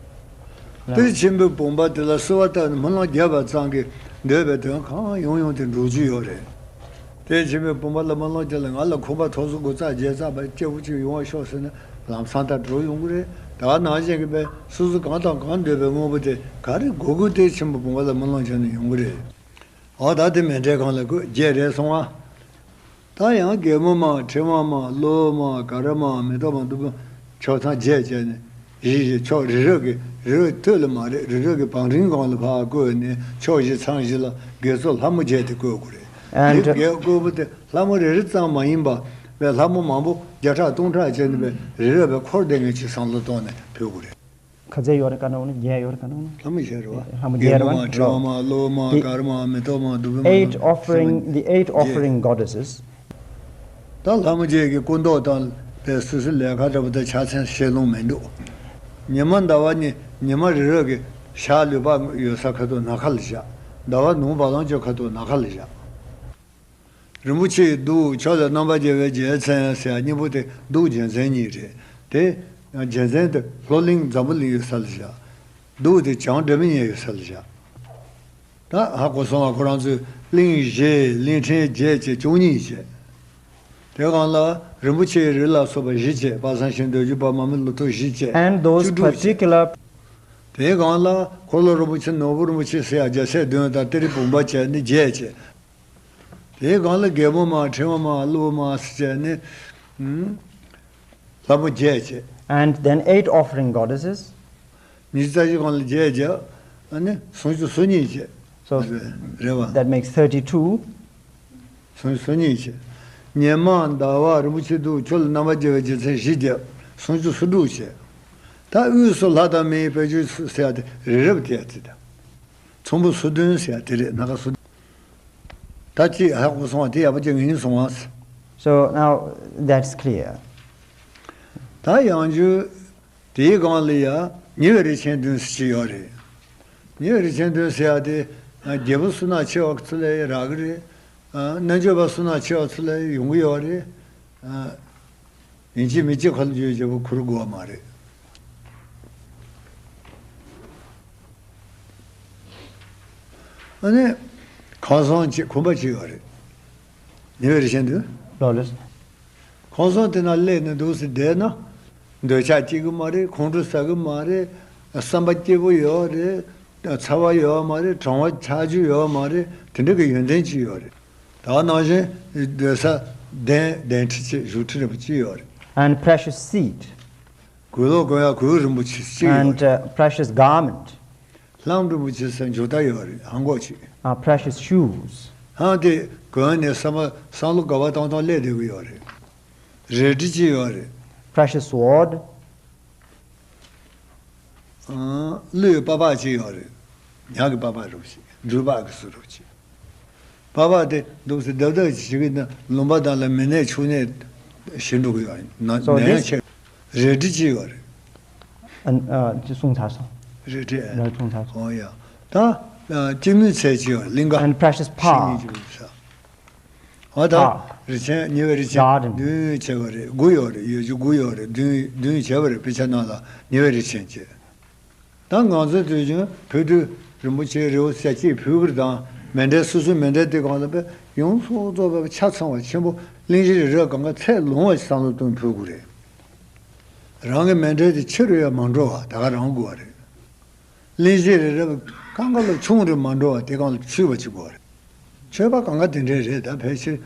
གཏེར་ཆེན་པོའི་བུམ་པ་དེ་ལ་བསུ་བ་བཏབ་ནས་སྨོན་ལམ་བརྒྱབ་པ་ཙམ་གྱིས་འདོད་པའི་དོན་གང་ཡོང་ཡོང་དེ་འགྲུབ་རྒྱུ་ཡོད་རེད། གཏེར་ཆེན་པོའི་བུམ་པ་ལ་སྨོན་ལམ་བརྒྱབ་ལ། ང་ལ་ཁང་པ་ཐོག་སོ་དགུ་རྩ་བརྒྱད་རྩ་བར་སྐྱིད་པོ་ཅིག་ཡོང་བ་ཤོག་ཟེར་ན། ལམ་སང་ད་འགྲོ་ཡོང་གི་རེད། ད་ནང་བཞིན་གྱི་བས་སོ་སོ་གང་དང་གང་འདོད་པའི་དངོས་པོ་དེ་ག་རེ་དགོས་དགོས་གཏེར་ཆེན་པོའི་བུམ་པ་ལ་སྨོན་ལམ་བརྒྱབ་ནས་ཡོང་གི་རེད། འོ་ད་དེ་མཎྜལ་སྒང་ལ་བཀོད། བརྒྱད་རེད་སོང་ང་། ད་ཡང་རྒན་མོ་མ། ཕྲེང་བ་མ། གློ་བུར་མ། ག་ར་མ། མེ་ཏོག་མ། བདུག་སྤོས་མ། ཕྱོགས་མཚམས་བརྒྱད་བྱས་ནས། བཞི་བཞི་ཕྱོགས་རི་རབ་ཀྱི། རི་རབ་སྟོད་ལ་མ་རེད། རི་རབ་ཀྱི་བང་རིམ་སྒང་ལ་ཕར་བཀོད་ནས། ཕྱོགས་བཞི་མཚམས་བཞི་ལ་དགེ་ཚོགས་ལྷ་མོ་བརྒྱད་དེ་བཀོད་དགོས་རེད། And དེ་བཀོད་དགོས་པ་དེ་ལྷ་མོ་རེ་རེ་ཙམ་མ་ཡིན་པ་བས། ལྷ་མོ་མང་པོ་བརྒྱ་ཕྲག་སྟོང་ཕྲག་བྱས་ནས་བས་རི་རབ་པའི་འཁོར་སྡེ་ངན་ཅིག་བསམ་བློ་བཏང་ནས་ཕུལ་དགོས་རེད། ག་ཚད་ཡོད་རེད་ག་འདྲ་བོ་ནི། བརྒྱད་ཡོད་རེད་ག་འདྲ་བོ་ནི། ལྷ་མོ་བརྒྱད་རེད་བ། ལྷ་མོ་བརྒྱད་རེད་བ། རྒན་མོ་མ། ཕྲེང་བ་མ། གློ་བུར་མ། ག་ར་མ། མེ་ཏོག་མ། བདུག་སྤོས་མ། Eight offering, the eight offering goddesses. ད་ལྷ་མོ་བརྒྱད་ཀྱི་སྐུ་མདོག་དང་པའི་སོ་སོའི་ལས་ཀ་འདྲ་པོ་དང་ཕྱག་མཚན་བཤད་ལོང་མི་འདུག་ཉི་མ་ཟླ་བ་གཉིས། ཉི་མ་རི་རབ་ཀྱི་ཞག་ལུས་པ་ཡོད་ས་ཁ་ཐུག་ནམ་མཁའ་ལ་བཞག་ཟླ་བ་ནུབ་བ་ལང་སྤྱོད་ཁ་ཐུག་ནམ་མཁའ་ལ་བཞག་རིན་པོ་ཆེའི་གདུགས་ཕྱོགས་ལ་རྣམ་པར་རྒྱལ་བའི་རྒྱལ་མཚན་ཟེར་ཡ་གཉིས་པོ་དེ་གདུགས་རྒྱལ་མཚན་གཉིས་རེད་དེ། རྒྱལ་མཚན་དེ་ལྷོ་གླིང་འཛམ་བུ་གླིང་ཡོད་ས་ལ་བཞག་གདུགས་དེ་བྱང་སྒྲོལ་མ་གཉན་ཡོད་ས་ལ་བཞག་ད་ཧ་གོ་སོང་བ། ཁོ་རང་ཚོས་གླིང་བཞི། གླིང་ཕྲན་བརྒྱད་བྱས་བཅུ་གཉིས་བྱས། དེ་སྒང་ལ་རིན་པོ་ཆེའི་རི་ལ་སོགས་པ་བཞི་བྱས། དཔག་བསམ་ཤིང་། འདོད་འཇོ། པདྨ་མི་ལོ་ཐོག་བཞི་བྱས། And those བཅུ་དྲུག་བྱས། Particular དེའི་སྒང་ལ་འཁོར་ལོ་རིན་པོ་ཆེ། ནོར་བུ་རིན་པོ་ཆེ་ཟེར་ཡ་རྒྱལ་སྲས་བདུན་དང་གཏེར་བུམ་པ་བྱས་ནས་བརྒྱད་བྱས། དེའི་སྒང་ལ་རྒན་མོ་མ། ཕྲེང་བ་མ། གློ་བུར་མ་ཟེར་བྱས་ནས། ཨུམ། ལྷ་མོ་བརྒྱད་བྱས། And then eight offering goddesses. ཉི་ཤུ་རྩ་བཞི་སྒང་ལ་བརྒྱད་བྱས། ཨ་ནི་སུམ་ཅུ་སོ་གཉིས་བྱས། So རེད་བ། That makes thirty-two. སུམ་ཅུ་སོ་གཉིས་བྱས། ཉི་མ་ཟླ་བ་རིན་པོ་ཆེ་གདུགས། ཕྱོགས་ལ་རྣམ་པར་རྒྱལ་བའི་རྒྱལ་མཚན་བཞི་བརྒྱབ། སུམ་ཅུ་སོ་དྲུག་བྱས། ད་དབུས་སུ་ལྷ་དང་མིའི་དཔལ་གྱུར་ཟེར་ཡ་དེ་རི་རབ་དེ་ཡ་དེ་དང་། ཚོམ་བུ་སོ་བདུན་ཟེར་ཡ་དེ་རེད། སྣ་ཁ་སོ་བདུན། ད་ཅི་ཧ་གོ་སོང་བ། དེ་ཡག་པོ་ཅིག་ངེས་སོང་བ། So now that's clear. ད་ཡང་རྒྱུ་དེའི་སྒང་ལ་ཡ་ཉེ་བའི་རིགས་ཆེན་བདུན་ཟེར་གྱི་ཡོད་རེད། ཉེ་བའི་རིགས་ཆེན་བདུན་ཟེར་ཡ་དེ་རྒྱལ་པོ་བསོད་ནམས་ཆེ་བ་ཚོ་ལ་ཡ་རག་གི་རེད། རྣལ་འབྱོར་པ་བསོད་ནམས་ཆེ་བ་ཚོ་ལ་ཡ་ཡོང་གི་ཡོད་རེད། ཡིན་གཅིག་མིན་གཅིག་འཁོར་ལོ་བརྗོད་བྱེད་པོ་ཁུར་དགོས་པ་མ་རེད། ཨ་ནི། ཁང་བཟང་གཅིག་ཁང་པ་གཅིག་ཡོད་རེད། ཉེ་བའི་རིགས་ཆེན་བདུན། ལགས་ལགས། ཁང་བཟང་དེ་ན་སླེབས་ནས་འདུག་སེ་བསྡད་ན། འདོད་ཆགས་སྐྱེ་གི་མ་རེད། ཁོང་ཁྲོ་ཟ་གི་མ་རེད། བསམ་པ་སྐྱིད་པོ་ཡོད་རེད། ཚ་བ་ཡོད་མ་རེད། གྲང་བ་ཆགས་རྒྱུ་ཡོད་མ་རེད། དེ་འདྲ་གི་ཡོན་ཏན་ཅིག་ཡོད་རེད། ད་ནང་བཞིན་སྡོད་ས་གདན་གདན་ཁྲི་ཅིག་བཞུགས་ཁྲི་རིན་པོ་ཆེ་ཡོད་རེད། And precious seat. གོས་ལོག་གོན་ཡ་གོས་རིན་པོ་ཆེ་གཅིག་ཡོད་And རེད། Uh, precious garment. ལྷམ་རིན་པོ་ཆེ་ཟེར་མཇུག་མཐའ་ཡོད་རེད། ཧང་གོག་ཅིག Uh, precious shoes. ཧང་དེ་གོན་ནས་བསམ་པ་བསམ་བློ་དགའ་བ་བཏང་བཏང་སླེབས་བསྡད་ཀྱི་ཡོད་རེད། རལ་གྲི་གཅིག་ཡོད་རེད། Precious sword. ཨང་། གླུའི་པགས་པ་གཅིག་ཡོད་རེད། ཉག་གི་པགས་པ་རུ་གཅིག་འབྲུ་པགས་ཀྱི་སུ་རུ་གཅིག་པགས་པ་དེ་འདུག་སེ་རྡབ་རྡབ་ཅིག་བྱེད་ཀྱི་ན། ལུང་པ་དག་ལ་མེ་ནད་ཕྱུགས་ནད་ ཞེས་འགྲོ་གི་ཡོད། ན- So ན་ཡང་this- ཆེ། རལ་གྲི་གཅིག་ཡོད་རེད། ཨ་ཨ་ཅི་གསུངས་ཚར་སོང་། རལ་གྲི་ཨ། རལ་གསུངས་ཚར་སོང་། ཨོ་ཡ། ད་ཨ་སྤྱི་མོས་ཚད་གཅིག་ཡོད་རེད། གླིང་ག་And precious ཤིང་pearl. གཉིས་ཀྱི་ས། ཨ་ད་pearl. རི་ཆེན་ཉེ་བའི་རི་ཆེན་Garden. བདུན་བྱས་པ་རེད། དགུ་ཡོད་རེད། ཡོད་རྒྱུ་དགུ་ཡོད་རེད། བདུན་བདུན་བྱས་པ་རེད། དཔེ་ཆ་ནང་ལ་ཉེ་བའི་རི་ཆེན་བྱས། ད་ང་ཚོ་དུས་རྒྱུན་བོད་དུ་རིན་པོ་ཆེའི་རི་བོ་ས་གཅིག་ཕུལ་གི་རེད། དང་མཎྜལ་སོ་སོའི་མཎྜལ་དེ་གང་ལ་བས་ཡོངས་སུ་རྫོགས་པའི་ཆ་ཚང་བ་ཆེན་པོ་གླིང་བཞི་རི་རབ་གང་ག་ཚད་ལོངས་པ་ཞིག་བསམ་བློ་གཏོང་ཕུལ་དགོས་རེད། རང་གི་མཎྜལ་དེ་ཆེ་རུ་ཡང་མ་འགྲོ་བ་ད་ག་རང་དགོས་པ་རེད། གླིང་བཞི་རི་རབ་གང་ག་ལ་ཆུང་རུ་མ་འགྲོ་བ་དེ་གང་ལ་ཆུད་པ་ཅིག་དགོས་པ་རེད། མཆོད་པ་གང་ག་དེ་འདྲའི་རེད། ད་ཕལ་ཆེར་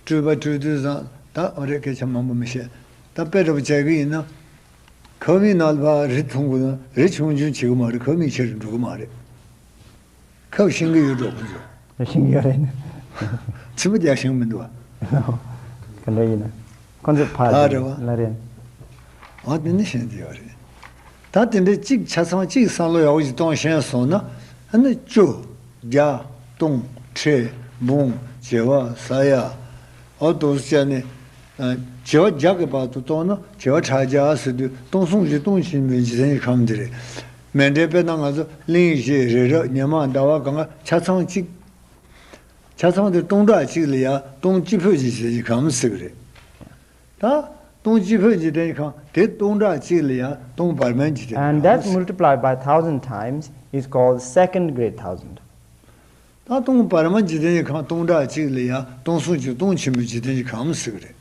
སྤྲུལ་པ་སྤྲུལ་དུས་ཙང་ད་ཨ་རེ་སྐད་ཆ་མང་པོ་མི་བཤད། ད་དཔེ་འདྲ་པོ་བྱས་གི་ཡིན་ན། ཁབ་མིག་ནང་ལ་ཕར་རི་མཐོང་དགོས་ན་རི་ཆུང་ཆུང་བྱེད་གི་མ་རེད། ཁབ་མིག་ཆེ་རུ་འགྲོ་གི་མ་རེད། ཁབ་ཤིང་གི་ཡོད་འགྲོ་ཁོ་ཚོ། ཤིང་ཡོད་རེད། མཆིལ་མ་རྒྱག་ཤིང་མི་འདུག་བ། ག་འདྲ་ཡིན་ན། ཁོ་ཚོ་ཕར་ཕར་རེད་བ། ལ་རེད། འོ་དེ་ནི་ཤེས་ཀྱི་ཡོད་རེད། ད་དེ་འདྲའི་གཅིག་ཆ་ཚང་གཅིག་བསམ་བློ་ཡག་པོ་ཞིག་གཏོང་ཤེས་སོང་ན། ཨ་ནི་བཅུ། བརྒྱ། སྟོང་། ཁྲི། འབུམ། བྱེ་བ། ས་ཡ། འོ་དོ་བྱས་ནས། བྱེ་བ་བརྒྱ་གི་བར་དུ་གཏོང་ན་བྱེ་བ་ཕྲག་བརྒྱ་ཟེར་དུས་སྟོང་གསུམ་བཞི་སྟོང་ཆེན་པོའི་འཇིག་རྟེན་གྱི་ཁམས་འདི་རེད། མཎྜལ་དཔེར་ན་ང་ཚོ་གླིང་བཞི་རི་རབ་ཉི་མ་ཟླ་བ་གང་ག་ཆ་ཚང་གཅིག་ཆ་ཚང་དེ་སྟོང་ཕྲག་གཅིག་ལ་ཡ་སྟོང་གཅིག་ཕུད་ཀྱི་འཇིག་རྟེན་གྱི་ཁམས་ཟེར་གི་རེད། ད་སྟོང་གཅིག་ཕུད་འཇིག་རྟེན་གྱི་ཁམས་དེ་སྟོང་ཕྲག་གཅིག་ལ་ཡ་སྟོང་བར་མའི་འཇིག་རྟེན་གྱི་And that's ཁམས་ཟེར། Multiplied by thousand times is called second great thousand. ད་སྟོང་བར་མ་འཇིག་རྟེན་གྱི་ཁམས་སྟོང་ཕྲག་གཅིག་ལ་ཡ་སྟོང་གསུམ་གྱི་སྟོང་ཆེན་པོའི་འཇིག་རྟེན་གྱི་ཁམས་ཟེར་གི་རེད།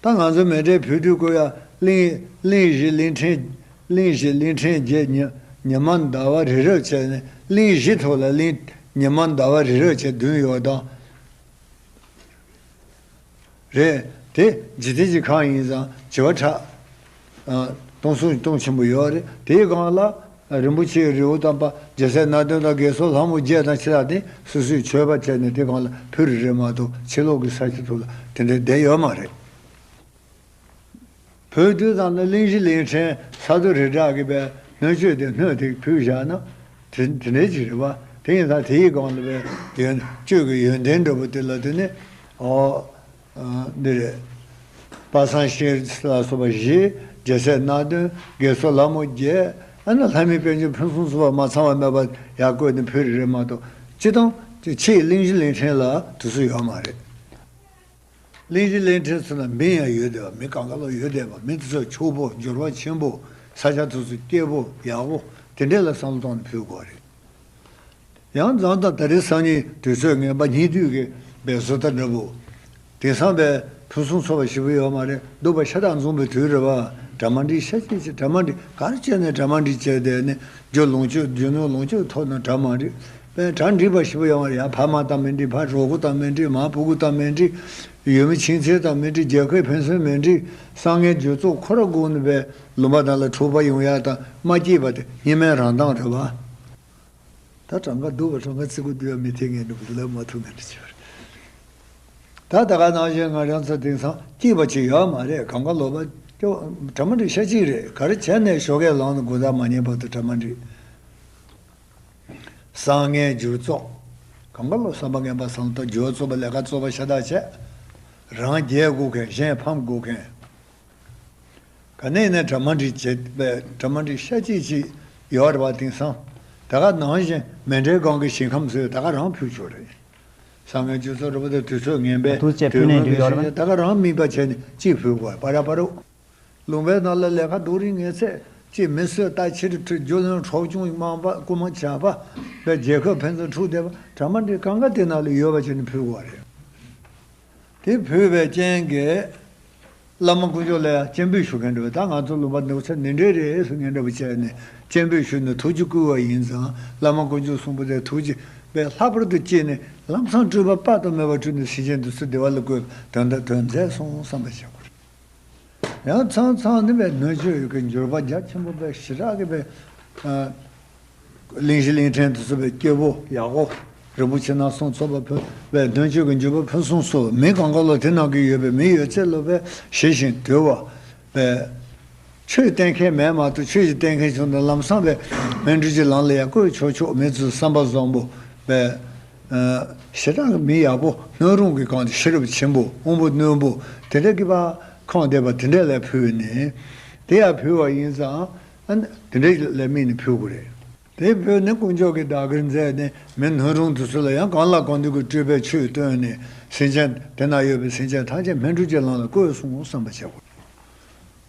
ད་ང་ཚོ་མཎྜལ་ཕུལ་དུས་ཀོ་ཡ་གླིང་གླིང་བཞི་གླིང་ཕྲན་གླིང་བཞི་གླིང་ཕྲན་བརྒྱད་ཉི་ཉི་མ་ཟླ་བ་རི་རབ་བྱས་ནས་གླིང་བཞི་ཐོག་ལ་གླིང་ཉི་མ་ཟླ་བ་རི་རབ་བྱས་བདུན་ཡོད་དང་། རེད། དེ་འཇིག་རྟེན་གྱི་ཁམས་ཡིན་ཙང་བྱེ་བ་ཕྲག་སྟོང་གསུམ་སྟོང་ཆེན་པོ་ཡོད་རེད། དེའི་སྒང་ལ་རིན་པོ་ཆེའི་རི་བོ་དམ་པ་རྒྱལ་སྲས་སྣ་བདུན་དང་དགེ་ཚོགས་ལྷ་མོ་བརྒྱད་དང་ཕྱི་ལ་དེ་སོ་སོས་མཆོད་པ་བྱས་ནས་དེ་སྒང་ལ་ཕུལ་རེད་མ་གཏོགས་ཕྱི་ལོགས་ཀྱི་ས་ཆ་ཐོག་ལ་དེ་འདྲའི་བསྡད་ཡོད་མ་རེད། བོད་དུས་དང་ནི་གླིང་བཞི་གླིང་ཕྲན་ས་རྡོ་རི་བྲག་གི་བའི་སྣོད་བཅུད་དེ་སྣོད་དེ་ཕུལ་བཞག་ན་དེ་དེ་འདྲའི་ཅིག་རེད་བ། དེ་ཡིན་ཙང་དེ་ཡི་སྒང་ལ་བའི་ཡོན་བཅུད་ཀྱི་ཡོན་ཏན་འདྲ་པོ་དེ་ལ་དེ་ནི་ཨོ་འདི་རེད། དཔལ་བཟང་ཤེས་རབ་ལ་སོགས་པ་བཞི། རྒྱལ་སྲས་སྣ་བདུན། དགེ་ཚོགས་ལྷ་མོ་བརྒྱད། ཨ་ནི་ལྷ་མིའི་དཔལ་འབྱོར་ཕུན་སུམ་ཚོགས་པ་མ་ཚང་བ་མེད་པ་ཡར་བཀོད་ནས་ཕུལ་རེད་མ་གཏོགས་སྤྱི་བཏང་དེ་ཕྱིའི་གླིང་བཞི་གླིང་ཕྲན་ལ་དུས་ཚོད་ཡོད་མ་རེད། གླིང་བཞི་གླིང་ཕྲན་ཚོ་ན་མི་ཡང་ཡོད་བསྡད་པ། མི་གང་ག་ལ་ཡོད་བསྡད་པ། མི་དེ་ཚོ་ཕྱུག་པོ་འབྱོར་བ་ཆེན་པོ། ས་ཆ་དེ་ཚོ་སྐྱིད་པོ་ཡག་པོ་དེ་འདྲས་ལ་བསམ་བློ་བཏང་ནས་ཕུལ་དགོས་རེད། ཡང་མཚམས་དང་ད་རེས་སང་ཉིན་དུས་ཚོད་ངན་པ་སྙིགས་དུས་ཀྱི་བའི་བཟོ་ལྟ་འདྲ་པོ། དེང་སང་བའི་ཕུན་སུམ་ཚོགས་པ་ཞེ་པོ་ཡོད་མ་རེད། སྡུག་པ་ཤ་སྟག་འཛོམས་པའི་དུས་རེད་བ། གྲ་མ་འགྲིག་ཤ་སྐྱིད་ཆེ། གྲ་མ་འགྲིག་ག་རེ་བྱས་ནས་གྲ་མ་འགྲིག་བྱས་བསྡད་ནས་རྒྱུ་ལོངས་སྤྱོད་རྒྱུ་ནོར་ལོངས་སྤྱོད་ཐོབ་ན་གྲ་མ་འགྲིག་པས་གྲ་འགྲིག་པ་ཞེ་པོ་ཡོད་མ་རེད། ཡང་ཕ་མ་དང་མི་འགྲིག་ཕ་གྲོགས་པོ་དང་མི་འགྲིག་མ་ཕྲུ་གུ་དང་མི་འགྲིག་ཡུལ་མི་ཆིང་ཚེ་དང་མི་འགྲིག་རྒྱལ་ཁབ་ཕན་ཚུན་མི་འགྲིག་བསམ་ངན་རྒྱུ་ཚོགས་ཁོ་ར་སྒུག་ནས་བས་ལུང་པ་དག་ལ་འཁྲུག་པ་ཡོང་ཡ་དང་མ་སྐྱིད་པ་དེ་སྙིགས་མའི་རང་མདངས་རེད་བ། ད་གྲངས་ཀ་སྡུག་པ་གྲངས་ཀ་བརྩི་གི་འདུག་ཡ་མི་ཐེ་ངན་འདུག་ལབ་མ་ཐུབ་ངན་འདྲ་ཅིག་རེད། ད་ད་ག་ནང་བཞིན་ང་རང་ཚོ་དེང་སང་སྐྱིད་པ་ཅིག་ཡོད་མ་རེད། གང་ག་ལོ་པ་ཅོ་གྲ་མ་འགྲིག་ཤ་གཅིག་རེད། ག་རེ་བྱས་ནས་ཞོགས་ཀས་ལངས་ནས་དགོང་དག་མ་ཉལ་བར་དུ་གྲ་མ་འགྲིག་བསམ་ངན་རྒྱུ་ཚོགས། གང་ག་ལོ་བསམ་པ་ངན་པ་བསམ་ཐོག་རྒྱུ་ཚོགས་པ་ལས་ཀ་བཙོག་པ་ཤ་སྟག་བྱས། རང་རྒྱལ་དགོས་མཁན་གཞན་ཕམ་དགོས་མཁན། ག་ནས་ནས་གྲ་མ་འགྲིག་བྱེད་པའི་གྲ་མ་འགྲིག་ཤ་གཅིག་ཅིག་ཡོད་རེད་བ། དེང་སང་ད་ག་ནང་བཞིན་མཎྜལ་སྒང་གི་ཞིང་ཁམས་ཚོས་ད་ག་རང་ཕུལ་ཆོག་རེད། བསམ་ངན་རྒྱུ་ཚོགས་རེད་པ། དེ་དུས་ཚོད་ངན་པས་དུས་ཚོད་ཕུལ་ནས་འདུག་ཡོད་རེད་བ། ད་ག་རང་མིན་པ་བྱས་ནས་གཅིག་ཕུལ་དགོས་པ་ར་པ་རུ། ལུང་པའི་ནང་ལ་ལས་ཀ་སྡུག་རིགས་ངན་ཚད་ཅིག་མི་གསོད་རྟ་ཕྱིར་ཁྲིད་རྒྱུ་ལོན་འཕྲོག་བཅོམ་དམག་འབའ་རྐུ་མ་ཇག་པ་བས་རྒྱལ་ཁབ་ཕན་ཚུན་འཁྲུག་བསྡད་པ་གྲ་མ་འགྲིག་གང་ག་དེ་ནང་ལ་ཡོད་པ་བྱས་ནས་ཕུལ་དགོས་པ་རེད། དེ་ཕུལ་བའི་རྐྱེན་གྱིས་བླ་མ་དཀོན་མཆོག་ལ་ཡང་སྤྱན་འབུལ་ཞུ་མཁན་འདྲ་བས། ད་ང་ཚོ་ལུང་པ་འདུག་ཚེ་འདི་འདྲས་རེད་ཟེར་མཁན་འདྲ་བ་བྱས་ནས་སྤྱན་འབུལ་ཞུས་ནས་ཐུགས་རྒྱུད་བསྐུལ་བ་ཡིན་ཙང་། བླ་མ་དཀོན་མཆོག་གསུམ་པོ་དེ་ཐུགས་རྒྱུད་པས་ལྷག་པར་དུ་བསྐྱེད་ནས་ལམ་སང་སྤྲུལ་པ་དཔག་ཏུ་མེད་པ་སྤྲུལ་ནས་སེམས་ཅན་འདི་ཚོ་བདེ་བ་ལ་བཀོད་དོན་དག་དོན་མཛད་སོང་བསམ་པ་བྱེད་དགོས་རེད། ཡང་མཚམས་མཚམས་ནི་བས་སྣོད་བཅུད་ཀྱི་འགྱུར་བ་རྒྱ་ཆེན་པོ་བས་ཞེ་དྲག་གི་བས། གླིང་བཞི་གླིང་ཕྲན་དུ་གསུངས་པའི་སྐྱེ་བོ་ཡག་པོ། རིན་པོ་ཆེ་ནང་གསུངས་ཚོགས་པ་ཕུལ་བས་སྣོད་བཅུད་ཀྱི་འགྱུར་བ་ཕུན་སུམ་ཚོགས། མི་གང་ག་ལོ་དེ་ནང་གི་ཡོད་པའི་མི་ཡོད་ཚད་ལོ་བས་ཞི་ཞིང་དུལ་བ་བས། ཆོས་བསྟན་མཁན་མེད་མ་གཏོགས་ཆོས་ཀྱི་བསྟན་མཁན་བྱུང་ན་ལམ་སང་བས་སྨིན་གྲོལ་གྱི་ལམ་ལ་ཡང་བཀོད་ཆོག་ཆོག་མི་ཚོའི་བསམ་པ་བཟང་པོ་བས། ཞེ་དྲག་གི་མི་ཡག་པོ་སྣོད་རུང་གི་གང་དུ་ཤེས་རབ་ཆེན་པོ་དབང་པོ་རྣོན་པོ་དེ་འདྲ་གི་བ། ཁོང་བསྡད་པ་དེ་འདྲ་ལ་ཕུལ་ནས། དེ་ཡང་ཕུལ་བ་ཡིན་ཙང་། ཨ་ནི་དེ་འདྲ་ལ་དམིགས་ནས་ཕུལ་དགོས་རེད། དེ་ཕུལ་ནས་དཀོན་མཆོག་གིས་བདག་གིར་མཛད་ནས། མི་སྣོད་རུང་དེ་ཚོ་ལ་ཡང་གང་ལ་གང་འདུལ་གྱི་སྤྲུལ་པའི་ཆོས་སྟོན་ནས། སེམས་ཅན་དེ་ན་ཡོད་པའི་སེམས་ཅན་ཐམས་ཅད་སྨིན་གྲོལ་གྱི་ལམ་ལ་བཀོད་སོང་བསམ་པ་བྱེད་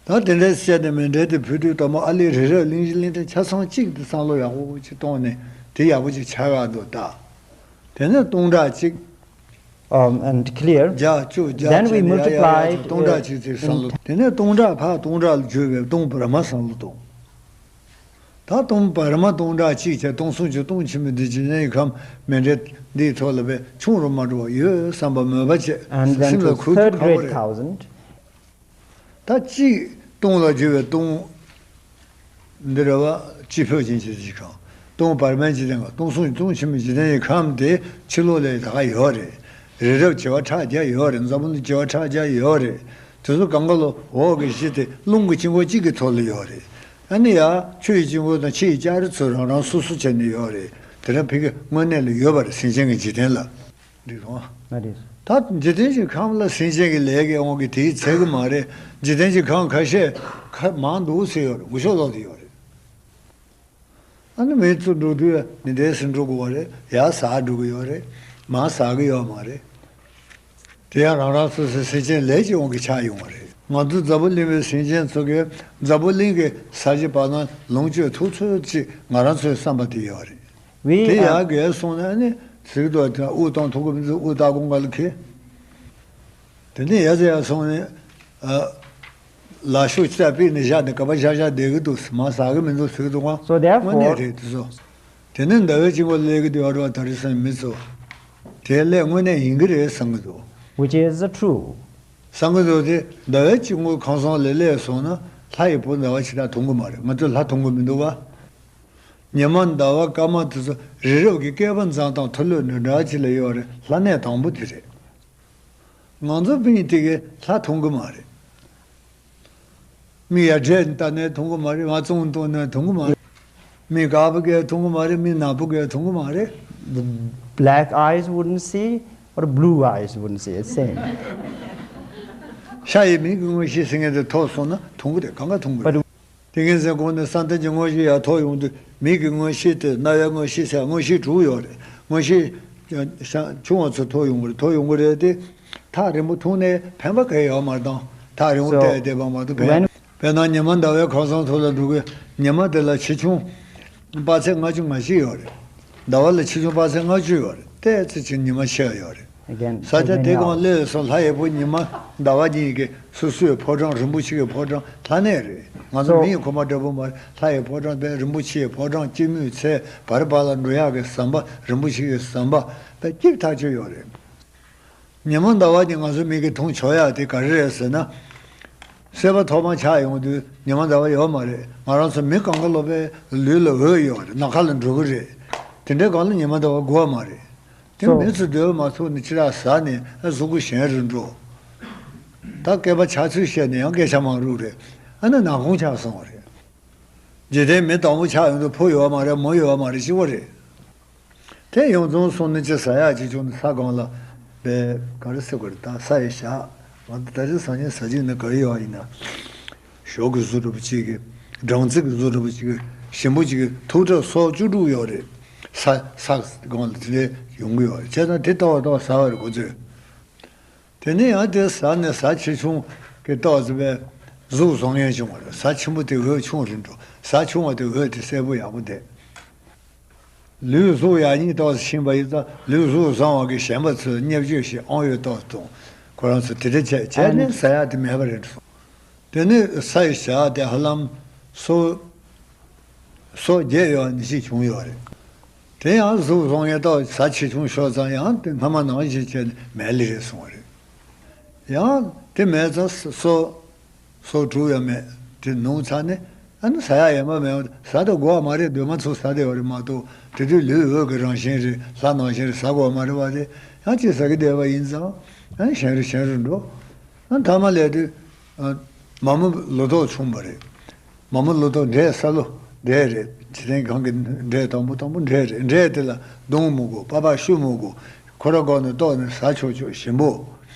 དགོས། ད་དེ་འདྲའི་བཤད་དེ་མཎྜལ་དེ་ཕུལ་དུས་ད་མོ་ཨ་ལས་རི་རབ་གླིང་བཞི་གླིང་ཕྲན་ཆ་ཚང་གཅིག་དེ་བསམ་བློ་ཡག་པོ་ཅིག་གཏོང་ནས། དེ་ཡག་པོ་ཅིག་ཆགས་ཡག་འདུག་ད། དེ་ནས་སྟོང་ཕྲག་གཅིག um, and clear. བརྒྱ་བཅུ་བརྒྱ་Then we བྱས་ནས་ཡ་ཡ་ཡ་multiplied, སྟོང་ཕྲག་གཅིག་ཚེ་བསམ་བློ། དེ་ནས་སྟོང་ཕྲག་ཕར་སྟོང་ཕྲག་ལ་བསྒྱུར་བའི་སྟོང་བར་མ་བསམ་བློ་གཏོང་། ད་སྟོང་བར་མ་སྟོང་ཕྲག་གཅིག་བྱས། སྟོང་གསུམ་གྱི་སྟོང་ཆེན་མོའི་འདི་འཇིག་རྟེན་གྱི་ཁམས་མཎྜལ་འདིའི་ཐོག་ལ་བས་ཆུང་རུ་མ་འགྲོ་བ་ཡོད་བསམ་པ་མོས་པ་བྱས། And then སེམས་to ལ་འཁོར་དུ་third ཁ་བ་great རེད། Thousand. ད་གཅིག་སྟོང་ལ་བསྒྱུར་བའི་སྟོང་། འདི་རེད་བ། སྤྱི་ཕུད་ཅན་གྱི་འཇིག་ཁམས། སྟོང་བར་མའི་འཇིག་རྟེན་ཁམས། སྟོང་གསུམ་གྱི་སྟོང་ཆེན་མོའི་འཇིག་རྟེན་གྱི་ཁམས་དེ་ཕྱི་ལོགས་ལ་ད་ག་ཡོད་རེད། རི་རབ་བྱེ་བ་ཕྲག་བརྒྱ་ཡོད་རེད། འཛམ་བུ་གླིང་བྱེ་བ་ཕྲག་བརྒྱ་ཡོད་རེད། དེ་ཚོ་གང་ག་ལོ་འོག་གི་གཞི་དེ་རླུང་གི་དཀྱིལ་འཁོར་གཅིག་གི་ཐོག་ལ་ཡོད་རེད། ཨ་ནི་ཡ་ཆུ་ཡི་དཀྱིལ་འཁོར་དང་ཕྱི་ཡི་ལྕགས་རི་ཚོ་རང་རང་སོ་སོ་བྱས་ནས་ཡོད་རེད། དེ་འདྲ་ཕ་གི་དངོས་གནས་ལ་ཡོད་པ་རེད། སེམས་ཅན་གྱི་འཇིག་རྟེན་ལ། འགྲིག་སོང་ཨ། ཨ་རེད། ད་འཇིག་རྟེན་གྱི་ཁམས་ལ་སེམས་ཅན་གྱི་ལས་ཀྱི་དབང་གིས་དེའི་ཚད་ཀྱི་མ་རེད། འཇིག་རྟེན་གྱི་ཁམས་ཁ་ཤས་ཁ་མང་འདུག་ཟེར་ཡོད་རེད། འུ་ཤོག་ལོག་དེ་ཡོད་རེད། ཨ་ནི་མི་ཚོ་འགྲོ་དུས་མི་འདྲ་སེ་འགྲོ་དགོས་པ་རེད། ཡར་ཟག་འགྲོ་གི་ཡོད་རེད། མར་ཟག་གི་ཡོད་མ་རེད། དེ་ཡང་རང་རང་སོ་སོའི་སེམས་ཅན་ལས་ཀྱི་དབང་གིས་ཆགས་ཡོང་བ་རེད། ང་ཚོ་འཛམ་བུ་གླིང་པའི་སེམས་ཅན་ཚོ་གིས་འཛམ་བུ་གླིང་གི་ས་གཞི་བར་སྣང་ལོངས་སྤྱོད་ཐུབ་ཚོད་ཅིག་ང་རང་ཚོའི་བསམ་པ་དེ་ཡོད་རེད། We དེ་are ཡར་བརྒལ་སོང་ན་ནི་ཟིག་ཏོ་དབུགས་གཏོང་ཐུབ་ཀྱི་མི་འདུག། དབུགས་ལྟག་ཀོང་ཁ་ལ་འཁེལ། དེ་ནས་ཡར་ཟེར་ཡར་སོང་ནས། ཨ། ལ་ཤུགས་ཅིག་སྤྲད་ནས་བཞག་ནས་ག་པ་བཞག་བཞག་བསྡད་ཀྱི་འདུག། མར་ཟག་གི་མི་འདུག་ཟེར་གྱི་འདུག་ག། So དངོས་གནས་therefore རེད་དེ་ཚོ། དེ་ནས་ཟླ་བའི་དཀྱིལ་འཁོར་སླེབས་ཀྱི་འདུག་ཡ་རོ། ད་རེས་སང་མི་ཚོ། དེ་སླེབས་དངོས་གནས་ཡིན་གྱི་རེད་བསམ་གྱི་འདུག། Which is the true. བསམ་གྱི་འདུག། དེ་ཟླ་བའི་དཀྱིལ་འཁོར་ཁམས་གསུམ་ལ་སླེབས་སོང་ན་ལྷ་ཡི་བུ་ཟླ་བ་ཇི་ལྟར་མཐོང་གི་མ་རེད། ང་ཚོས་ལྷ་མཐོང་གི་མི་འདུག་ག། ཉི་མ་ཟླ་བ་སྐར་མ་དེ་ཚོ་རི་རབ་ཀྱི་བསྐལ་པ་འཛིན་སྟངས་མཐོ་ལོས་ནོར་འདྲ་ཅིག་ལ་ཡོད་རེད། ལྷ་གནས་དང་པོ་དེ་རེད། ང་ཚོ་མི་དེ་གས་ལྷ་མཐོང་གི་མ་རེད། མི་ཡར་འདྲེ་ལྟ་ནས་མཐོང་གི་མ་རེད། མར་བཙོང་བཏང་ནས་མཐོང་གི་མ་རེད། མི་དཀར་པོ་གས་མཐོང་གི་མ་རེད། མི་ནག་པོ་གས་མཐོང་གི་མ་རེད། The black eyes wouldn't see, or blue eyes wouldn't see, it's same. ཤ་ཡི་མིག་གི་མངོན་ཤེས་ཟེར་མཁན་དེ་ཐོབ་སོང་ན་མཐོང་གི་རེད། གང་ག་མཐོང་གི་རེད། དེ་ངས་ཟེར་གོང་ནས་བསམ་གཏན་གྱི་མངོན་ཤེས་ཡར་ཐོབ་ཡོང་དུས་མིག་གི་མངོན་ཤེས་དེ་རྣ་བའི་མངོན་ཤེས་ཟེར་མངོན་ཤེས་དྲུག་ཡོད་རེད། མངོན་ཤེས་ཆུང་བ་ཚོ་ཐོབ་ཡོང་གི་རེད། ཐོབ་ཡོང་གི་རེད་དེ། ཐག་རིང་པོ་མཐོང་ནས་ཕན་པ་གང་ཡང་ཡོད་མ་རེད། དང་ཐག་རིང་པོ་བལྟས་བསྡད་པ་མ་གཏོགས་ཕན། དཔེར་ན་ཉི་མ་ཟླ་བའི་ཁམས་གསུམ་ཐོག་ལ་འགྲོ་གི། ཉི་མ་དེ་ལ་ཆེ་ཆུང་དཔག་ཚད་ལྔ་བཅུ་ང་བཞི་ཡོད་རེད། ཟླ་བ་ལ་ཆེ་ཆུང་དཔག་ཚད་ལྔ་བཅུ་ཡོད་རེད། ཏོག་ཙམ་ཅིག་ཉི་མ་ཆེ་བ་ཡོད་རེད། Again, ས་ཆ་དེ་གང་སླེབས་སོང་ལྷ་ཡི་བུ་ཉི་མ་ཟླ་བ་གཉིས་ཀྱི་སོ་སོའི་ཕོ་བྲང་། རིན་པོ་ཆེ་གི་ཕོ་བྲང་། ལྷ་གནས་རེད། ང་ཚོ་མི་ཡི་ཁོག་པ་འདྲ་པོ་མ་རེད། ལྷ་ཡི་ཕོ་བྲང་དཔེ་རིན་པོ་ཆེའི་ཕོ་བྲང་སྐྱེད་མོས་ཚལ། བར་བར་ལ་འགྲོ་ཡག་གི་ཟམ་པ། རིན་པོ་ཆེ་གི་ཟམ་པ་དཔེ་སྐྱིད་ཐག་ཆོད་ཡོད་རེད། ཉི་མ་ཟླ་བ་གཉིས་ང་ཚོ་མིག་གིས་མཐོང་ཆོག་ཡག་དེ་ག་རེ་རེད་ཟེར་ན། སྲེད་པ་ཐོག་མ་ཆགས་ཡོང་དུས་ཉི་མ་ཟླ་བ་ཡོད་མ་རེད། ང་རང་ཚོ་མི་གང་ག་ལོ་པའི་ལུས་ལ་འོད་ཡོད་རེད། ནམ་མཁའ་ལ་འགྲོ་གི་རེད། དེ་འདྲའི་སྒང་ལ་ཉི་མ་ཟླ་བ་དགོས་མ་རེད། དེ་མི་ཚོ་སྡོད་མ་ཐུབ་ནས་ཅི་ར་ཟ་ནས་ཨ་གཟུགས་པོ་ཞན་རུ་འགྲོ། ད་སྐེད་པ་ཆག་ཚུལ་བཤད་ནས་ཡང་སྐད་ཆ་མང་རུ་རེད། ཨ་ནི་ནག་ཁུང་ཆགས་སོང་བ་རེད། འཇིག་རྟེན་མི་དང་པོ་ཆགས་ཡོང་དུས་ཕོ་ཡོད་མ་རེད། མོ་ཡོད་མ་རེད། གཅིག་པོ་རེད། དེ་ཡོངས་རྫོགས་སོང་ནས་ཅི་ཟ་ཡག་ཅིག་བྱུང་ནས་ས་སྒང་ལ་བས་ག་རེ་ཟེར་དགོས་རེད། ད་ས་ཡི་ཞག་ང་ད་ལྟ་རེ་སང་ཉིན་ཟ་རྒྱུ་ནི་ག་རེ་ཡོད་ཡིན་ན། ཞོགས་ཀྱི་གཟུགས་འདྲ་པོ་གཅིག་གི། སྦྲང་རྩི་གི་གཟུགས་འདྲ་པོ་གཅིག་གི། ཞིམ་པོ་གཅིག་གི་ཐུག་ཁྲག་སོགས་བཅུ་དྲུག་ཡོད་རེད། ས་ས་སྒང་ལ་དེ་འདྲའི་ཡོང་གི་ཡོད་རེད། བྱས་ཙང་དེ་ལྟ་བ་ལྟ་བ་ཟ་བ་རེད་ཁོ་ཚོས། དེ་ནས་ཡང་དེ་ཟ་ནས་ཟ་ཆེ་ཆུང་གི་ཏོག་ཙམ་པའི་གཟུགས་བཟང་ངན་བྱུང་བ་རེད། ཟ་ཆེན་པོ་དེ་འོད་ཆུང་རུ་འགྲོ། ཟ་ཆུང་བ་དེ་འོད་དེ་གསལ་པོ་ཡག་པོ་བསྡད། ལུས་གཟུགས་ཡག་ཉེས་ཏོག་ཙམ་ཕྱིན་པ་ཡིན་ཙང་ལུས་གཟུགས་བཟང་བ་གི་ཞན་པ་ཚོས་བརྙས་བཅོས་བྱས་དབང་ཡོད་ཏོག་ཙམ་གཏོང་། ཁོ་རང་ཚོ་དེ་འདྲ་བྱས་བྱས་ནས་ཟ་ཡག་དེ་མེད་པ་རེད་འགྲོ་སོང་། དེ་ནས་ས་ཡི་ཞག་དེ་ཧ་ལམ་སོ། སོ་བརྒྱད་ཡོད་ནི་ཞིག་བྱུང་ཡོད་རེད། དེ་ཡང་གཟུགས་བཟང་ངན་ཏོག་ཙམ་ཆེ་ཆུང་ཤོར་ཙང་ཡང་དེ་སྔ་མ་ནང་བཞིན་བྱས་ནས་མལ་ལས་རེད་སོང་བ་རེད། ཡང་དེ་མེད་ཙང་སོ། སོ་དྲུག་ཡང་མེད། དེ་ནུབ་ཚར་ནས་ཨ་ནི་ཟ་ཡག་ཡན་པ་མེད་པ་ཟ་དུ་དགོས་པ་མ་རེད། སྡོད་མ་ཚུགས་ཟ་བསྡད་པ་རེད་མ་གཏོགས་དེ་དུས་ལུས་འོད་ཀྱི་རང་བཞིན་རེད། ལྷ་ནང་བཞིན་རེད། ཟ་དགོས་པ་མ་རེད་པ། དེ་ཡང་ཅིག་ཟ་གི་བསྡད་པ་ཡིན་ཙང་ཨ་ནི་ཞན་རུ་ཞན་རུ་འགྲོ། ཨ་ནི་མཐའ་མ་སླེབས་དུས་ཨ། མ་མོ་ལོ་ཏོག་བྱུང་བ་རེད། མ་མོ་ལོ་ཏོག་འབྲས་ས་ལོ་འབྲས་རེད། འཇིག་རྟེན་གང་གི་འབྲས་དང་པོ་དང་པོ་འབྲས་རེད། འབྲས་དེ་ལ་རྡུང་མི་དགོས། པགས་པ་བཤུ་མི་དགོས། ཁོ་ར་སྒོ་ནས་བཏོག་ནས་ཟ་ཆོག་ཆོག་ཞིམ་པོ་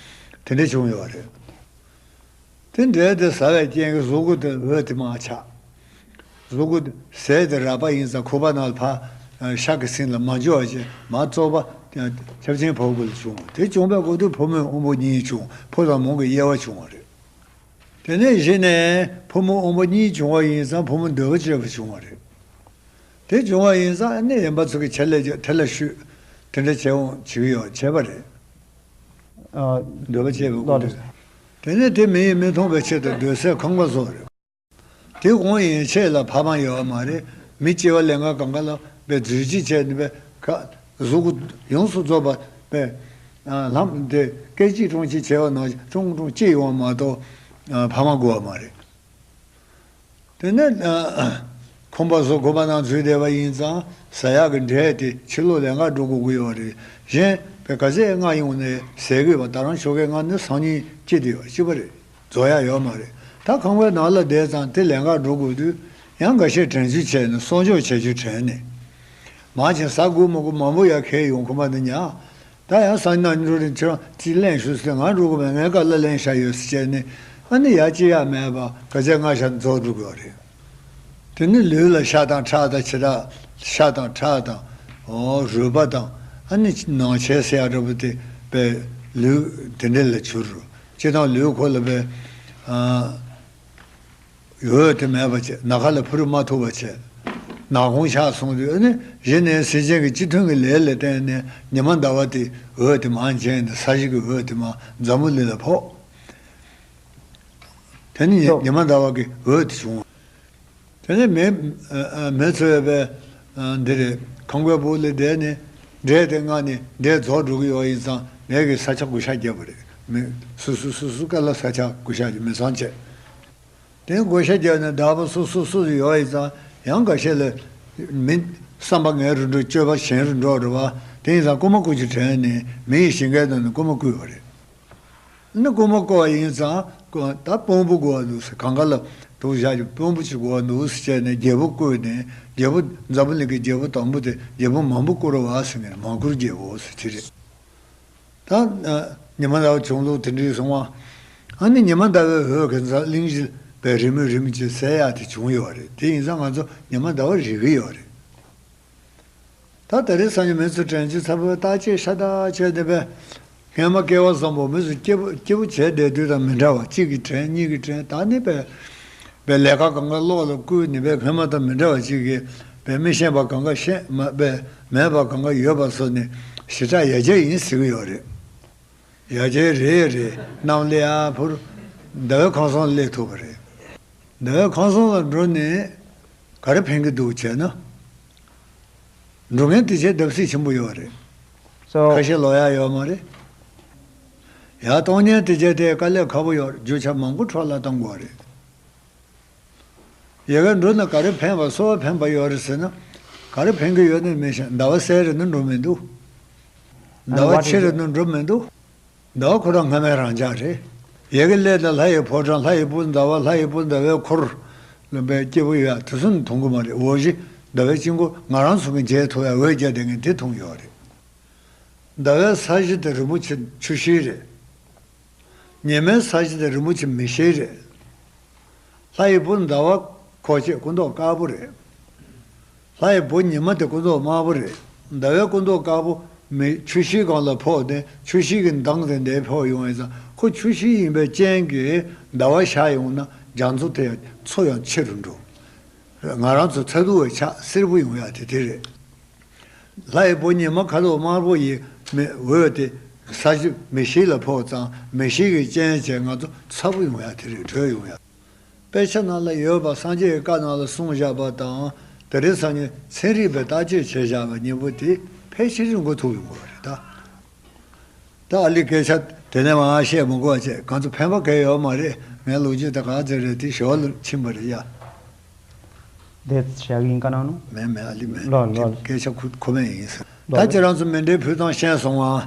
དེ་འདྲ་བྱུང་ཡོད་རེད། དེ་འདྲའི་དེ་ཟ་བའི་རྐྱེན་གྱིས་གཟུགས་པོ་དེ་འོད་དེ་མར་ཆགས། གཟུགས་པོ་ཟས་དེ་རགས་པ་ཡིན་ཙང་ཁུག་པ་ནང་ལ་ཕར་ཤ་གི་སེམས་ལ་མ་འཇུ་བ་བྱས་མར་བཙོག་པ་ཆབ་ཆེན་ཕོ་རྒོད་ལ་བྱུང་བ། དེ་བྱུང་བའི་སྐབས་དུ་ཕོ་མོའི་དབང་པོ་གཉིས་བྱུང་། ཕོ་དང་མོ་གི་དབྱེ་བ་བྱུང་བ་རེད། དེ་ནས་གཞི་ནས་ཕོ་མོ་དབང་པོ་གཉིས་བྱུང་བ་ཡིན་ཙང་ཕོ་མོ་འདོད་པ་སྐྱེས་པ་བྱུང་བ་རེད། དེ་བྱུང་བ་ཡིན་ཙང་ཨ་ནི་ཡན་པ་ཚོ་གི་ཆེད་ལས་ཀྱི་དེ་ལ་ཤུད་དེ་འདྲ་བྱེད་འོང་བྱེད་ཀྱི་ཡོད་བྱས་པ་རེད། ཨ། འདོད་པ་སྐྱེས་པའི་ལགས་སྐུ་རེད། དེ་ནས་དེ་མི་ཡིས་མི་མཐོང་བའི་ཆེད་དུ་འདོད་སའི་ཁང་པ་བཟོ་བ་རེད། དེ་དབང་ཡན་ཆད་ལ་ཕ་མ་ཡོད་མ་རེད། མི་སྐྱེ་བ་ལེན་ག་གང་ག་ལ་པའི་རྫུས་ཅི་བྱས་ནས་པའི་ཁ་གཟུགས་པོ་ཡོངས་སུ་རྫོགས་པ་པའི་ལམ་དེ་སྐད་ཅིག་ཀྲུང་ཅིག་བྱས་པ་ནང་བཞིན་ཀྲུང་ཀྲུང་སྐྱེ་ཡོང་བ་མ་གཏོགས་ཕ་མ་དགོས་པ་མ་རེད། དེ་ནས་ཁང་པ་བཟོ་དགོས་པ་ནང་འཛུལ་བསྡད་པ་ཡིན་ཙང་ཟ་ཡག་གི་འབྲས་དེ་ཕྱི་ལོགས་ལེན་ག་འགྲོ་དགོས་ཀྱི་ཡོད་རེད། གཞན་པའི་ག་ཚད་སྔ་ཡོང་ནས་ཟས་དགོས་པ་ད་རང་ཞོགས་ཀས་སྔ་ནས་སང་ཉིན་སྐྱེ་དེ་ཡོད་སྐྱེ་བ་རེད། རྫོགས་ཡ་ཡོད་མ་རེད། ད་ཁང་པའི་ནང་ལ་བསྡད་ཙང་དེ་ལེན་ག་འགྲོ་དགོས་དུས་ཡང་འགའ་ཤས་དྲན་རྒྱུ་བྱས་ནས་གསོག་འཇོག་བྱེད་རྒྱུ་དྲན་ནས། མང་ཆེ་ཟ་དགོས་མ་དགོས་མང་པོ་ཡ་ཁེལ་ཡོང་ཁོ་མ་ནི་ཉག་ད་ཡང་སང་ཉིན་ནང་འགྲོ་རིན་ཁྱེད་རང་ཅིག་ལེན་ཞུ་ཟེར། ང་འགྲོ་དགོས་མེད། ངའི་ཀ་ལ་ལེན་བཞག་ཡོད་ཟེར་བྱས་ནས་ཨ་ནི་ཡ་ཅི་ཡ་མེད་པ་ག་ཚད་སྔ་ཤ་རྫོགས་འགྲོ་གི་ཡོད་རེད། དེ་ནི་ལུས་ལ་ཤ་དང་ཁྲག་དང་བྱེ་བྲག་ཤ་དང་ཁྲག་དང་། ཨོ་རུས་པ་དང་ཨ་ནི་ནང་ཆས་ཟེར་ཡ་འདྲ་པོ་དེ་པའི་ལུས་དེ་འདྲ་ལ་གྱུར་རུ། སྤྱིར་བཏང་ལུས་ཁོ་ལ་པའི་ཨ། འོད་དེ་མེད་པ་བྱས། ན་ཁ་ལ་ཕུ་རུ་མ་ཐུག་པ་བྱས། ནག་ཁུང་ཆགས་སོང་དུས་ཨ་ནི་གཞི་ནས་སེམས་ཅན་གྱི་སྤྱི་མཐུན་གྱི་ལས་ལ་བརྟེན་ནས་ཉི་མ་ཟླ་བ་དེ་འོད་དེ་མར་འབྱིན་ནས་ས་གཞི་གི་འོད་དེ་མར་འཛམ་བུ་གླིང་ལ་ཕོག་དེ་ནི་ཉི་ཉི་མ་ཟླ་བ་གི་འོད་དེ་བྱུང་། དེ་ནས་མི་ཨ་མི་ཚོས་པའི་འདི་རེད། ཁང་པའི་སྦུག་ལ་བསྡད་ནས་འབྲས་དེ་མངགས་ནས་འབྲས་རྫོགས་འགྲོ་གི་ཡོད་ཡིན་ཙང་མི་གིས་ས་ཆ་བགོ་བཤའ་བརྒྱབ་པ་རེད། མི་སུ་སུ་སུ་སུ་ཀ་ལ་ས་ཆ་བགོ་བཤའ་བྱས་མི་ཚང་བྱས། དེ་བགོ་བཤའ་བརྒྱབ་ནས་བདག་པོ་སོ་སོ་སོ་སོ་ཡོད་ཡིན་ཙང་ཡང་འགའ་ཤས་ལ་མི་བསམ་པ་ངན་རུ་འགྲོ་སྤྱོད་པ་ཞན་རུ་འགྲོ་རེད་བ། དེ་ཡིན་ཙང་རྐུན་མ་རྐུ་རྒྱུ་དྲན་ནས་མི་ཡི་ཞིང་ཁའི་ནང་ནས་རྐུན་མ་རྐུས་པ་རེད། ནི་རྐུན་མ་རྐུ་བ་ཡིན་ཙང་ད་དཔོན་པོ་དགོས་པ་འདུག་ཟེར། གང་ག་ལ་དུག་བཞག་རྒྱུ་དཔོན་པོ་ཅིག་དགོས་པ་འདུག་ཟེར་བྱས་ནས་རྒྱལ་པོ་བསྐོས་ནས་རྒྱལ་པོ་འཛམ་བུ་གླིང་གི་རྒྱལ་པོ་དང་པོ་དེ་རྒྱལ་པོ་མང་པོ་བསྐོར་བ་ཟེར་ནས་མང་བསྐོར་རྒྱལ་པོ་ཟེར་དེ་རེད། ད་ཉི་མ་ཟླ་བ་བྱུང་ལུགས་དེ་འདྲའི་སོང་བ། ཨ་ནི་ཉི་མ་ཟླ་བའི་འོད་གི་འཛམ་གླིང་བཞི་པའི་རི་མོ་རི་མོ་ཅིག་གསལ་ཡག་དེ་བྱུང་ཡོད་རེད། དེ་ཡིན་ཙང་ང་ཚོ་ཉི་མ་ཟླ་བ་རིག་གི་ཡོད་རེད། ད་ད་རེས་སང་ཉིན་མི་ཚོ་དྲན་རྒྱུ་ཚ་པོའི་བརྟག་དཔྱད་ཤ་སྟག་བྱས་ཏེ་པས། སྔོན་མ་སྐལ་བ་བཟང་པོ་མི་ཚོ་སྐྱིད་པོ་སྐྱིད་པོ་བྱས་བསྡད་དུས་དང་མི་འདྲ་བ་གཅིག་གིས་དྲན་གཉིས་ཀྱིས་དྲན་ད་ནི་པས། པའི་ལས་ཀ་གང་ག་བློ་ལ་བསྐུལ་ནི་པས་སྔོན་མ་དང་མི་འདྲ་བ་གཅིག་གིས་པའི་མི་ཤེས་པ་གང་ག་ཤེས་མ་པས་མེད་པ་གང་ག་ཡོད་པ་བཟོ་ནི་ཞེ་དྲག་ཡ་གྱལ་ཡིན་ཟེར་གི་ཡོད་རེད། ཡ་གྱལ་རེད་རེད། གནམ་ལས་ཨ་ཕུར། ཟླ་བའི་ཁང་སང་སླེབས་ཐུབ་པ་རེད། ཟླ་བའི་ཁང་སང་ལ་འགྲོ་ནས་ག་རེ་ཕན་གི་འདུག་བྱས་ན། འགྲོ་མཁན་དེ་ཆེས་བརྡབ་གསིག་ཆེན་པོ་ཡོད་རེད། So ཁ་ཤས་ལོག་ཡ་ཡོད་མ་རེད། ཡ་གཏོང་མཁན་དེ་ཆེས་དེ་དཀའ་ལས་ཁག་པོ་ཡོད་རེད། རྒྱུ་ཆ་མང་པོ་འཕྲོ་བརླག་གཏོང་དགོས་རེད། ཡ་ག་འགྲོ་ན་ག་རེ་ཕན་པ་གསོ་བ་ཕན་པ་ཡོད་རེད་ཟེར་ན། ག་རེ་ཕན་གི་ཡོད་ནི་མི་ཤེས། ཟླ་བ་གསལ་རེད་ན་འགྲོ་མི་འདུག་ཟླ་བ་ཕྱེད་རེད་ན་འགྲོ་མི་འདུག་ཟླ་བ་ཁོ་རང་སྔ་མའི་རང་འཇགས་རེད། ཡ་གི་སླེབས་ན་ལྷ་ཡི་ཕོ་བྲང་ལྷ་ཡི་བུ་ཟླ་བ་ལྷ་ཡི་བུ་ཟླ་བའི་འཁོར་ལ་པའི་སྐྱེ་བོ་ཡོད་ཡ་དེ་ཚོ་ནི་མཐོང་གི་མ་རེད། འོ་བཞི་ཟླ་བའི་དཀྱིལ་འཁོར་ང་རང་ཚོ་གི་མཇལ་ཐུབ་ཡ་འོད་རྒྱས་ལྡན་གི་དེ་མཐོང་ཡོད་རེད། ཟླ་བའི་ས་གཞི་དེ་རིན་པོ་ཆེ་ཆུ་ཤེལ་རེད། ཉི་མའི་ས་གཞི་དེ་རིན་པོ་ཆེ་མེ་ཤེལ་རེད། ལྷ་ཡི་བུ་ཟླ་བ་ཁོག་ཅེས་སྐུ་མདོག་དཀར་པོ་རེད། ལྷ་ཡི་བུ་ཉི་མ་དེ་སྐུ་མདོག་དམར་པོ་རེད། ཟླ་བའི་སྐུ་མདོག་དཀར་པོ་མེ་ཆུ་ཤེལ་སྒང་ལ་ཕོག་སྟེ་ཆུ་ཤེལ་གྱི་མདངས་དེ་འདྲའི་ཕོག་ཡོང་བ་ཡིན་ཙང་ཁོ་ཆུ་ཤེལ་ཡིན་པའི་རྐྱེན་གྱིས་ཟླ་བ་ཤར་ཡོང་ན་རྒྱ་མཚོ་དེ་ཡང་མཚོ་ཡང་ཆེ་རུ་འགྲོ། ང་རང་ཚོ་ཚ་གདུག་བའི་ཆ་སེར་པོ་ཡོང་ཡ་དེ་དེ་རེད། ལྷ་ཡི་བུ་ཉི་མ་ཁ་དོག་དམར་པོ་ཡི་མེ་འོད་དེ་ས་གཞི་མེ་ཤེལ་ལ་ཕོག་ཙང་མེ་ཤེལ་གྱི་རྐྱེན་བྱས་ང་ཚོ་ཚ་པོ་ཡོང་ཡ་དེ་རེད། དྲོད་ཡོང་ཡ། དཔེ་ཆ་ནང་ལ་ཡོད་པ་སངས་རྒྱས་ཀྱི་བཀའ་ནང་ལ་གསུངས་བཞག་པ་དང་དེ་རིང་སང་ཉིན་ཚན་རིག་པས་བརྟག་དཔྱད་བྱས་བཞག་པ་གཉིས་པོ་དེ་ཕལ་ཆེར་མགོ་ཐུག་ཡོང་གི་རེད་ད། ད་ཨ་ལི་སྐད་ཆ་དེ་ནས་མར་བཤད་མི་དགོས་པ་བྱས། གང་ཚོ་ཕན་པ་གང་ཡོད་མ་རེད། ངའི་ལོ་རྒྱུས་དེ་ག་ཚོད་རེད་དེ་ཞོར་ལ་ཕྱིན་པ་རེད་ཡ། དེ་བྱ་གི་ཡིན་ཀ་ན་ནོ། མེད་མེད་ཨ་ལི་མེད། ལོ་ལོ། སྐད་ཆ་ཁུ་ཁོ་མེད་ཡིན་ཟེར། ལོ། ད་ཁྱེད་རང་ཚོ་མཎྜལ་ཕུལ་སྟངས་ཤེས་སོང་ང་།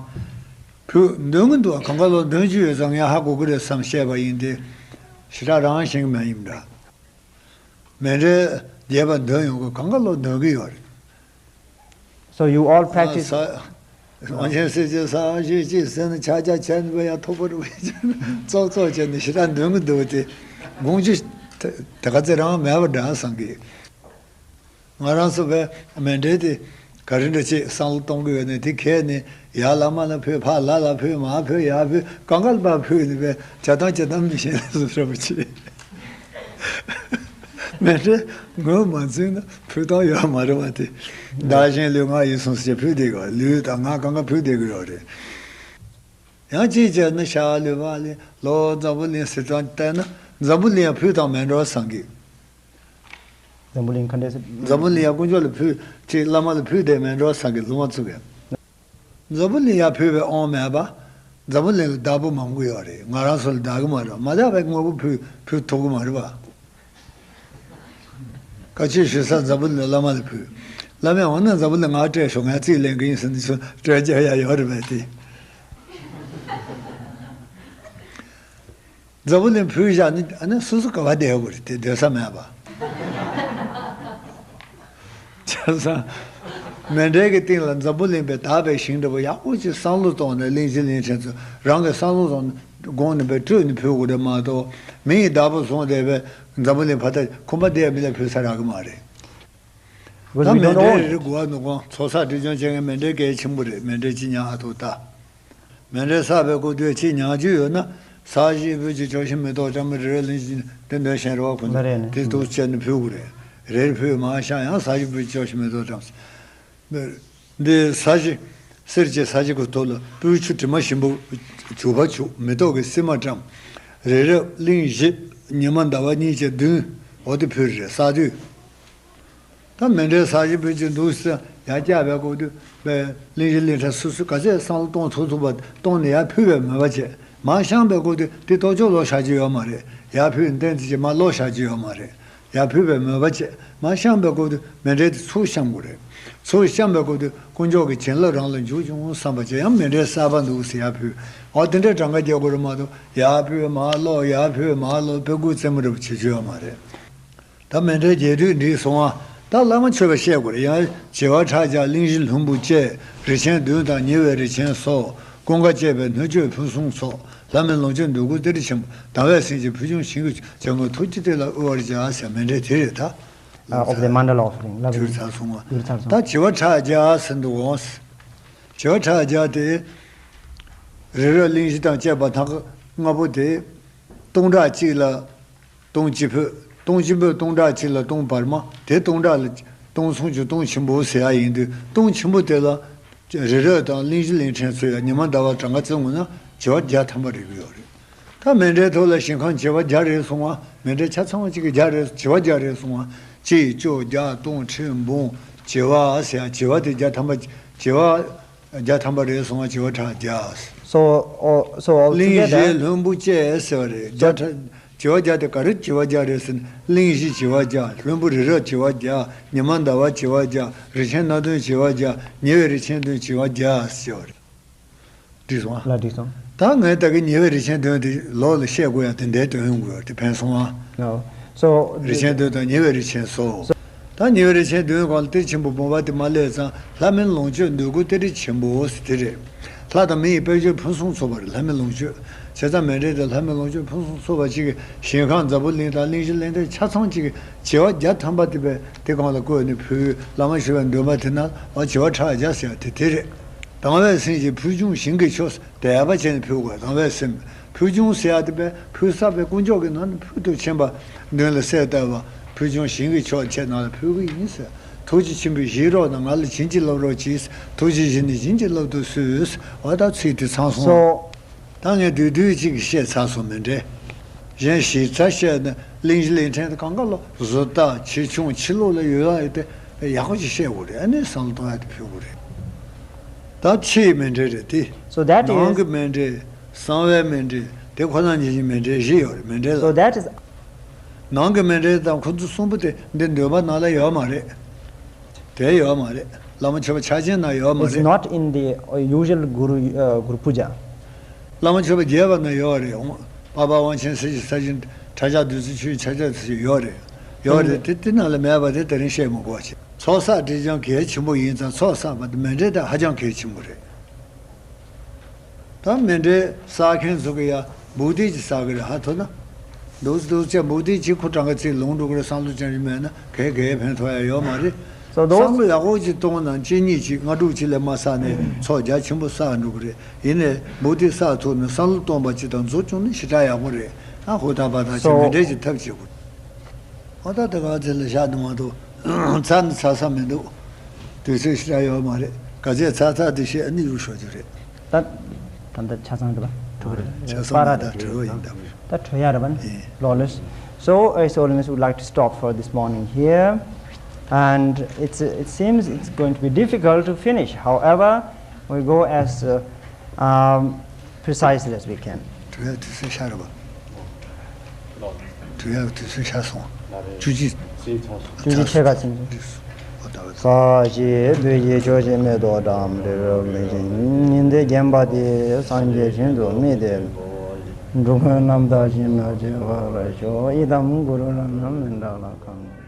ཕུལ་འདོན་གི་འདུག་གང་ག་ལོ་འདོན་རྒྱུ་ཡོད་ཙང་ངས་ཧ་གོ་གི་རེད་བསམ་བཤད་པ་ཡིན་ཏེ། ཞེ་དྲག་རང་ཤེས་གི་མེད་ཡིན་འདྲ། མཎྜལ་རྒྱས་པ་འདོན་ཡོང་གི་གང་ག་ལོ་འདོན་གི་ཡོད་རེད། So you all practice ས་ དབང་ཆེན་སྲིད་ཀྱི་ས་ཞིག་ཅིག་ཟེར་ན་ཆ་ཆ་ཆ་ནི་བ་ཡ་ཐོག་པ་རུ་བའི་ཅན་ཙོག་ཙོག་བྱས་ནས་ཞེ་དྲག་འདོན་གི་འདུག་སྟེ། དགོངས་རྒྱུ་དེ་ག་ཚོད་རང་མེད་པ་འདྲ་བསམ་གི། ང་རང་ཚོ་བས་མཎྜལ་དེ་ག་རེ་འདྲ་ཅིག་བསམ་བློ་གཏོང་གི་ཡོད་ནས། དེ་ཁས་ནས་ཡར་བླ་མ་ལ་ཕུལ། ཕར་ལྷ་ལ་ཕུལ། མར་ཕུལ། ཡར་ཕུལ། གང་ག་ལ་ཕར་ཕུལ་ནས་བས་བྱ་སྟངས་བྱེད་སྟངས་མི་ཤེས་ན་བཟོ་འདྲ་པོ་ཅིག་མཎྜལ་ངོས་མ་འཛིན་ན་ཕུལ་སྟངས་ཡོད་མ་རེད་བ་དེ། བདག་གཞན་ལུས་ངག་ཡིད་གསུམ་ཟེར་ཕུལ་བསྡད་གི་བ། ལུས་དང་ངག་གང་ག་ཕུལ་བསྡད་གི་ཡོད་རེད། ཡང་གཅིག་བྱས་ན་ཤ་ལུས་པ་ལེན། ལོ་འཛམ་བུ་གླིང་ཟེར་སྟངས་བལྟས་ན་འཛམ་བུ་གླིང་ཡང་ཕུལ་སྟངས་མེད་འགྲོ་བསམ་གི། འཛམ་བུ་གླིང་ག་འདྲ་ཟེར། འཛམ་བུ་གླིང་ཡང་དཀོན་མཆོག་ལ་ཕུལ་ཅིག་བླ་མ་ལ་ཕུལ་བསྡད་མེད་འགྲོ་བསམ་གི། སློབ་མ་ཚོ་གས། འཛམ་བུ་གླིང་ཡར་ཕུལ་བའི་དབང་མེད་པ། འཛམ་བུ་གླིང་ལ་བདག་པོ་མང་པོ་ཡོད་རེད། ང་རང་ཚོ་ལ་བདག་གི་མ་རེད། མ་བདག་པའི་དངོས་པོ་ཕུལ་ཕུལ་ཐུབ་གི་མ་རེད་པ། བཀའ་ཆོས་ཞུ་ས་འཛམ་བུ་གླིང་བླ་མ་ལ་ཕུལ། བླ་མས་འོ་ན་འཛམ་བུ་གླིང་ང་སྤྲད་ཤོག་ངས་རྩིས་ལེན་གི་ཡིན་ཟེར་ནས་ཚུར་སྤྲད་རྒྱུ་ཡ་ཡོད་རེད་པས་དེ། འཛམ་བུ་གླིང་ཕུལ་བཞག་ནི་ཨ་ནི་སོ་སོ་ག་བ་བསྡད་དགོས་རེད་དེ། སྡོད་ས་མེད་པ། བྱས་ཙང་མཎྜལ་གྱི་སྟེང་ལ་འཛམ་བུ་གླིང་པའི་དག་པའི་ཞིང་འདྲ་པོ་ཡག་པོ་ཅིག་བསམ་བློ་གཏོང་ནས། གླིང་བཞི་གླིང་ཕྲན་ཚོ་རང་གི་བསམ་བློ་གཏོང་ནས་དགོངས་ནས་པའི་སྤྲོས་ནས་ཕུལ་དགོས་རེད་མ་གཏོགས། མི་ཡི་བདག་པོ་བཟུང་བསྡད་པའི་འཛམ་བུ་གླིང་ཕ་མཐའ་ཁོམ་པ་བསྡད་མི་ལ་ཕུལ་ས་རག་གི་མ་རེད། Because ད་we don't མཎྜལ་know རེ་རེ་དགོས་པ་ནུ་གོང་ཚོགས་བསགས་སྒྲིབ་སྦྱོང་བྱེད་མཁན་མཎྜལ་གལ་ཆེན་པོ་རེད། མཎྜལ་གཅིག་ཉར། ཨ་ཐུ་ད། མཎྜལ་བསགས་པའི་སྐུ་དུས་གཅིག་ཉར་རྒྱུ་ཡོད་ན། ས་གཞི་སྤོས་ཀྱི་ཕྱོགས་བཞི་མེ་ཏོག་བཀྲམ། རི་རབ་གླིང་བཞི་དེ་འདོན་གཞན་རེ་བ་ཁོ་ན་རེད་ནི། དེ་འདུག་བྱས་ནས་ཕུལ་དགོས་རེད། རེ་རེ་ཕུལ་མ་བཞག་ཡང་ས་གཞི་སྤོས་ཀྱི་ཕྱོགས་བཞི་མེ་ཏོག་བཀྲམ། འདི་ས་གཞི། གསེར་གྱི་ས་གཞི་གི་ཐོག་ལ་སྤོས་ཆུ་དྲི་མ་ཞིམ་པོ་བྱུག་པ་བྱུག་མེ་ཏོག་གི་སིལ་མ་བཀྲམ། རི་རབ་གླིང་བཞི་ཉི་མ་ཟླ་བ་གཉིས་ཀྱི་མདུན་འོ་དེ་ཕུལ་རེད་བསགས་དུས། ད་མཎྜལ་ས་གཞི་སྤོས་ཀྱི་འདུག་ཟེར་ཡར་བཀྱག་པའི་སྐབས་དུས་པའི་གླིང་བཞི་གླིང་ཕྲན་སོ་སོས་ག་ཚད་བསམ་བློ་གཏོང་ཐུབ་ཐུབ་པ་གཏོང་ནས་ཡར་ཕུལ་བའི་མོས་པ་བྱས། མར་བཤམས་པའི་སྐབས་དུས་དེ་ལྟོ་ཅོག་ལོག་བཞག་རྒྱུ་ཡོད་མ་རེད། ཡར་ཕུལ་བའི་རྟེན་དེ་ཅིག་མར་ལོག་བཞག་རྒྱུ་ཡོད་མ་རེད། ཡར་ཕུལ་བའི་མོས་པ་བྱས། མར་བཤམས་པའི་སྐབས་དུས་མཎྜལ་དེ་ཚུར་བཤམས་དགོས་རེད། ཚུར་བཤམས་པའི་སྐབས་དུས་དཀོན་མཆོག་གི་བྱིན་རླབས་རང་ལ་འཇུག་བྱུང་བསམ་པ་བྱས། ཡང་མཎྜལ་གསར་པ་འདུག་ཟེར་ཡར་ཕུལ། འོ་དེ་འདྲའི་གྲངས་ཀ་རྒྱག་དགོས་རེད་མ་གཏོགས། ཡར་ཕུལ་མར་ལོག་ཡར་ཕུལ་མར་ལོག་དཔེ་འགུལ་རྩེད་མོ་འདྲ་པོ་བྱེད་རྒྱུ་ཡོད་མ་རེད། ད་མཎྜལ་རྒྱས་བསྡུས་འགྲིག་སོང་ང་། ད་བླ་མ་མཆོད་པ་བཤད་དགོས་རེད། ཡང་བྱེ་བ་ཕྲག་བརྒྱ་གླིང་བཞི་ལྷུན་པོ་བཅས་རིན་ཆེན་བདུན་དང་ཉེ་བའི་རིན་ཆེན་སོགས། ཀུན་དགའ་བཅས་པའི་སྣོད་བཅུད་ཕུན་སུམ་ཚོགས། ལྷ་མིའི་ལོངས་སྤྱོད་འདོད་དགུའི་གཏེར་ཆེན་པོ། དང་བས་སེམས་ཅན་ཕུལ་བྱུང་ཞིང་གི་མཆོག་ཐུགས་རྗེ་དེ་ལ་དབུལ་བར་བྱ་ཟེར་མཎྜལ་དེ་རེད་ད། Uh, of the mandala offering. དུས་ཚར་སོང་ང་། དུས་ཚར་སོང་། ད་བྱེ་བ་ཕྲག་བརྒྱ་ཟེར་འདུག་འོང་། བྱེ་བ་ཕྲག་བརྒྱ་དེ་རི་རབ་གླིང་བཞི་དང་བཅས་པ་ཐང་ལྔ་པོ་དེ། སྟོང་ཕྲག་གཅིག་ལ་སྟོང་སྤྱི་ཕུད། སྟོང་སྤྱི་ཕུད་སྟོང་ཕྲག་གཅིག་ལ་སྟོང་བར་མ། དེ་སྟོང་ཕྲག་ལ་སྟོང་གསུམ་གྱི་སྟོང་ཆེན་པོ་ཟེར་ཡ་ཡིན་དུས། སྟོང་ཆེན་པོ་དེ་ལ་རི་རབ་དང་གླིང་བཞི་གླིང་ཕྲན་ཚོ་ཡ་ཉི་མ་ཟླ་བ་གྲངས་ཀ་བརྩི་འོང་ན་བྱེ་བ་བརྒྱ་ཐམ་པ་རེད་གི་ཡོད་རེད། ད་མཎྜལ་ཐོག་ལ་ཞིང་ཁམས་བྱེ་བ་བརྒྱ་རེ་སོང་ང་། མཎྜལ་ཆ་ཚང་བ་གཅིག་གི་བརྒྱ་རེ་བྱེ་བ་བརྒྱ་རེ་སོང་ང་། གཅིག་བཅོ་བརྒྱད་སྟོང་ཁྲི་འབུམ་བྱེ་བ་ཟེར་ཡ། བྱེ་བ་དེ་བརྒྱ་ཐམ་པ་བྱེ་བ། བརྒྱ་ཐམ་པ་རེ་སོང་བ་བྱེ་བ་ཕྲག་བརྒྱ། So, oh, so གླིང་བཞི་altogether, ལྷུན་པོ་བཅས་ཟེར་བ་རེད། བརྒྱ་ཕྲག་བྱེ་བ་བརྒྱ་དེ་ག་རེ་བྱེ་བ་བརྒྱ་རེད་ཟེར་ན། གླིང་བཞི་བྱེ་བ་བརྒྱ། ལྷུན་པོ་རི་རབ་བྱེ་བ་བརྒྱ། ཉི་མ་ཟླ་བ་བྱེ་བ་བརྒྱ། རིན་ཆེན་སྣ་བདུན་བྱེ་བ་བརྒྱ། ཉེ་བའི་རིན་ཆེན་བདུན་བྱེ་བ་བརྒྱ་ཟེར་བ་རེད། འགྲིག་སོང་ཨ། ལ་འགྲིག་སོང་། ད་ངས་ད་གི་ཉེ་བའི་རིན་ཆེན་བདུན་དེ་ལོག་ལ་བཤད་དགོས་ཡ་དེ་འདྲའི་དོན་ཡོང་དགོས་ཡ་དེ་ཕན་སོང་ཨ། No. So, རིན་ཆེན་བདུན་དང་ཉེ་བའི་རིན་ཆེན་སོགས། ད་ཉེ་བའི་རིན་ཆེན་བདུན་སྒང་ལ་གཏེར་ཆེན་པོ་བུམ་པ་དེ་མར་སླེབས་ཙང་། ལྷ་མིའི་ལོངས་སྤྱོད་འདོད་དགུའི་གཏེར་ཆེན་པོ་ཟེར་དེ་རེད། ལྷ་དང་མི་ཡི་དཔལ་འབྱོར་ཕུན་སུམ་ཚོགས་པ་རེད། ལྷ་མིའི་ལོངས་སྤྱོད། བྱས་ཙང་མཎྜལ་དེ་ལྷ་མིའི་ལོངས་སྤྱོད་ཕུན་སུམ་ཚོགས་པ་གཅིག་གི་ཞིང་ཁམས་འཛམ་བུ་གླིང་དང་གླིང་བཞི་གླིང་ཕྲན་ཆ་ཚང་གཅིག་གི་བྱེ་བ་བརྒྱ་ཐམ་པ་དེ་བས་དེ་སྒང་ལ་བཀོད་ནས་ཕུལ། བླ་མ་མཆོད་པའི་འདུན་པ་དེ་ན་འོ་བྱེ་བ་ཕྲག་བརྒྱ་ཟེར་ཡ་དེ་དེ་རེད། དང་བས་སེམས་ཅན་ཕུལ་བྱུང་ཞིང་གི་མཆོག་དད་པ་བྱས་ནས་ཕུལ་དགོས། དང་བས་སེམས། ཕུལ་བྱུང་ཟེར་ཡ་དེ་བས་ཕུལ་ས་བས་དཀོན་མཆོག་གི་ནང་ནས་ཕུལ་དུ་ཕྱིན་པ་མདུན་ལ་གསལ་བཏབ་པ། ཕུལ་བྱུང་ཞིང་གི་མཆོག་ཁྱེད་རྣམས་ལ་ཕུལ་གྱི་ཡིན་ཟེར། ཐུགས་རྗེ་ཆེན་པོས་བཞེས་རོགས་གནང་། ང་ལ་བྱིན་གྱིས་བརླབ་རོགས་གྱིས། ཐུགས་རྗེ་བཞེས་ནས་བྱིན་གྱིས་བརླབ་ཏུ་གསོལ། འོ་ད་ཚིག་དེ་ཚང་སོང་། So, ད་ངས་བསྡུས་བསྡུས་གཅིག་བཤད་ཚར་སོང་། མཎྜལ། གཞན་ཞིབ་ཚགས་བཤད་ན་གླིང་བཞི་གླིང་ཕྲན་དེ་གང་ག་ལ་བཟོ་ལྟ་ཆེ་ཆུང་ཕྱི་ལོགས་ལ་ཡོད་ཡ་ཡོད་དེ་ཡག་པོ་ཞིག་བཤད་དགོས་རེད། ཨ་ནི་བསམ་བློ་གཏོང་ཡ་དེ་ཕུལ་དགོས་རེད། ད་ཕྱིའི་མཎྜལ་རེད་དེ། So that ནང་is གི་མཎྜལ། གསང་བའི་མཎྜལ། དེ་ཁོ་ན་ཉིད་ཀྱི་མཎྜལ་བཞི་ཡོད་རེད། མཎྜལ་ལ། So that is ནང་གི་མཎྜལ་དང་ཁོ་ཚོ་གསུམ་པོ་དེ་འདི་འདོན་པ་ནང་ལ་ཡོད་མ་རེད། དེ་ཡོད་མ་རེད། བླ་མ་མཆོད་པ་ཕྱག་ཆེན་ན་ཡོད་མ་རེད། It's not in the, uh, usual Guru, uh, Guru Puja. བླ་མ་མཆོད་པ་རྒྱས་པ་ན་ཡོད་རེད། འོང་། པ་པ་དབང་ཆེན་ཟེར་གྱི་ས་ཞིང་གྲྭ་ཆགས་བདུད་རྩི་ཆུའི་ཆ་ཆགས་ཟེར་གྱི་ཡོད་རེད། ཡོད་རེད། དེ་དེ་ནང་ལ་མེད་པ་དེ་དེ་རིང་བཤད་མི་དགོས་ཆེ། ཚོགས་བསགས་སྒྲིབ་སྦྱང་གལ་ཆེན་པོ་ཡིན་ཙང་ཚོགས་བསགས་པ་དེ་མཎྜལ་དེ་ཧ་ཅང་གལ་ཆེན་པོ་རེད། ད་མཎྜལ་བསགས་མཁན་ཚོ་གི་ཡ་བུ་དེ་ཅིག་བསགས་གི་རེད། ཧ་ཐོ་ན་འདུག་འདུག་ཅེས་བུ་དེ་ཅིག་ཁོ་གྲངས་ཀ་ཅིག་ལོང་འགྲོ་གི་རེད། བསམ་བློ་ཅན་རིགས་མེད་ན་གས་གས་ཕན་ཐོགས་ཡ་ཡོད་མ་རེད། So those བསམ་བློ་ཡག་པོ་ཅིག་གཏོང་ན་གཅིག་གཉིས་ཅིག་ལྔ་དྲུག་ཅིག་ལས་མ་བསགས་ནས་ཚོགས་རྒྱ་ཆེན་པོ་བསགས་འགྲོ་གི་རེད། ཡིན་ནས་བུ་དེ་བསགས་ཐུབ་ན་བསམ་བློ་གཏོང་བ་ཅིག་དང་འཛུགས་སྐྱོང་ནི་ཞེ་དྲག་ཡག་པོ་རེད། ཨ་ཧོ་ད་པ་ད་ཅིག་So མཎྜལ་ཅིག་ཐབས་བྱེད་དགོས། ཨོ་ད་ད་ག་ཚེ་ལ་བཞག་ནི་མ་གཏོགས་ཚར་ནི་ཚར་ས་མི་འདུག་དུས་ཚོད་ཞེ་དྲག་ཡོད་མ་རེད། ག་ཚད་ཚར་ཚར་དེ་བཤད་ཨ་ནི་ཡུལ་ཤོར་རྒྱུ་རེད། ད་ད་ད་ཆ་ཚང་རེད་པ། གྲོལ་རེད། ཆ་ཚང་པ་ར་མི་ད་རེད། གྲོལ་ཡིན་ད། ད་གྲོལ་ཡ་རེད་པ་ནི། ཡིན། Flawless. So, uh, so Miss would like to stop for this morning here. And it's, it seems it's going to be difficult to finish. However, we go as, uh, um, precisely as we can. གྲོལ་ཡ་དུས་ཚོད་ཤར་རེད་པ། གྲོལ་ཡག་དུས་ཚོད་ཤར་སོང་། བཅུ་གཅིག་བཅུ་གཅིག་ཕྱེད་ཀ་ཚིག་ས་གཞི་བོད་ཀྱི་ཆོས་ཀྱི་མེ་ཏོག་བཀྲམ་རེ་རེ་མི་ཤིང་ཉི་ཟླའི་བརྒྱན་པ་དེ་སངས་རྒྱས་ཞིང་དུ་དམིགས་ཏེ་འགྲོ་ཀུན་རྣམ་དག་ཞིང་ན་སྐྱེ་བར་ཤོག་ཨི་དམ་གུ་རུ་རཏྣ་ནཱི་ཛ་ལ་ཀམ།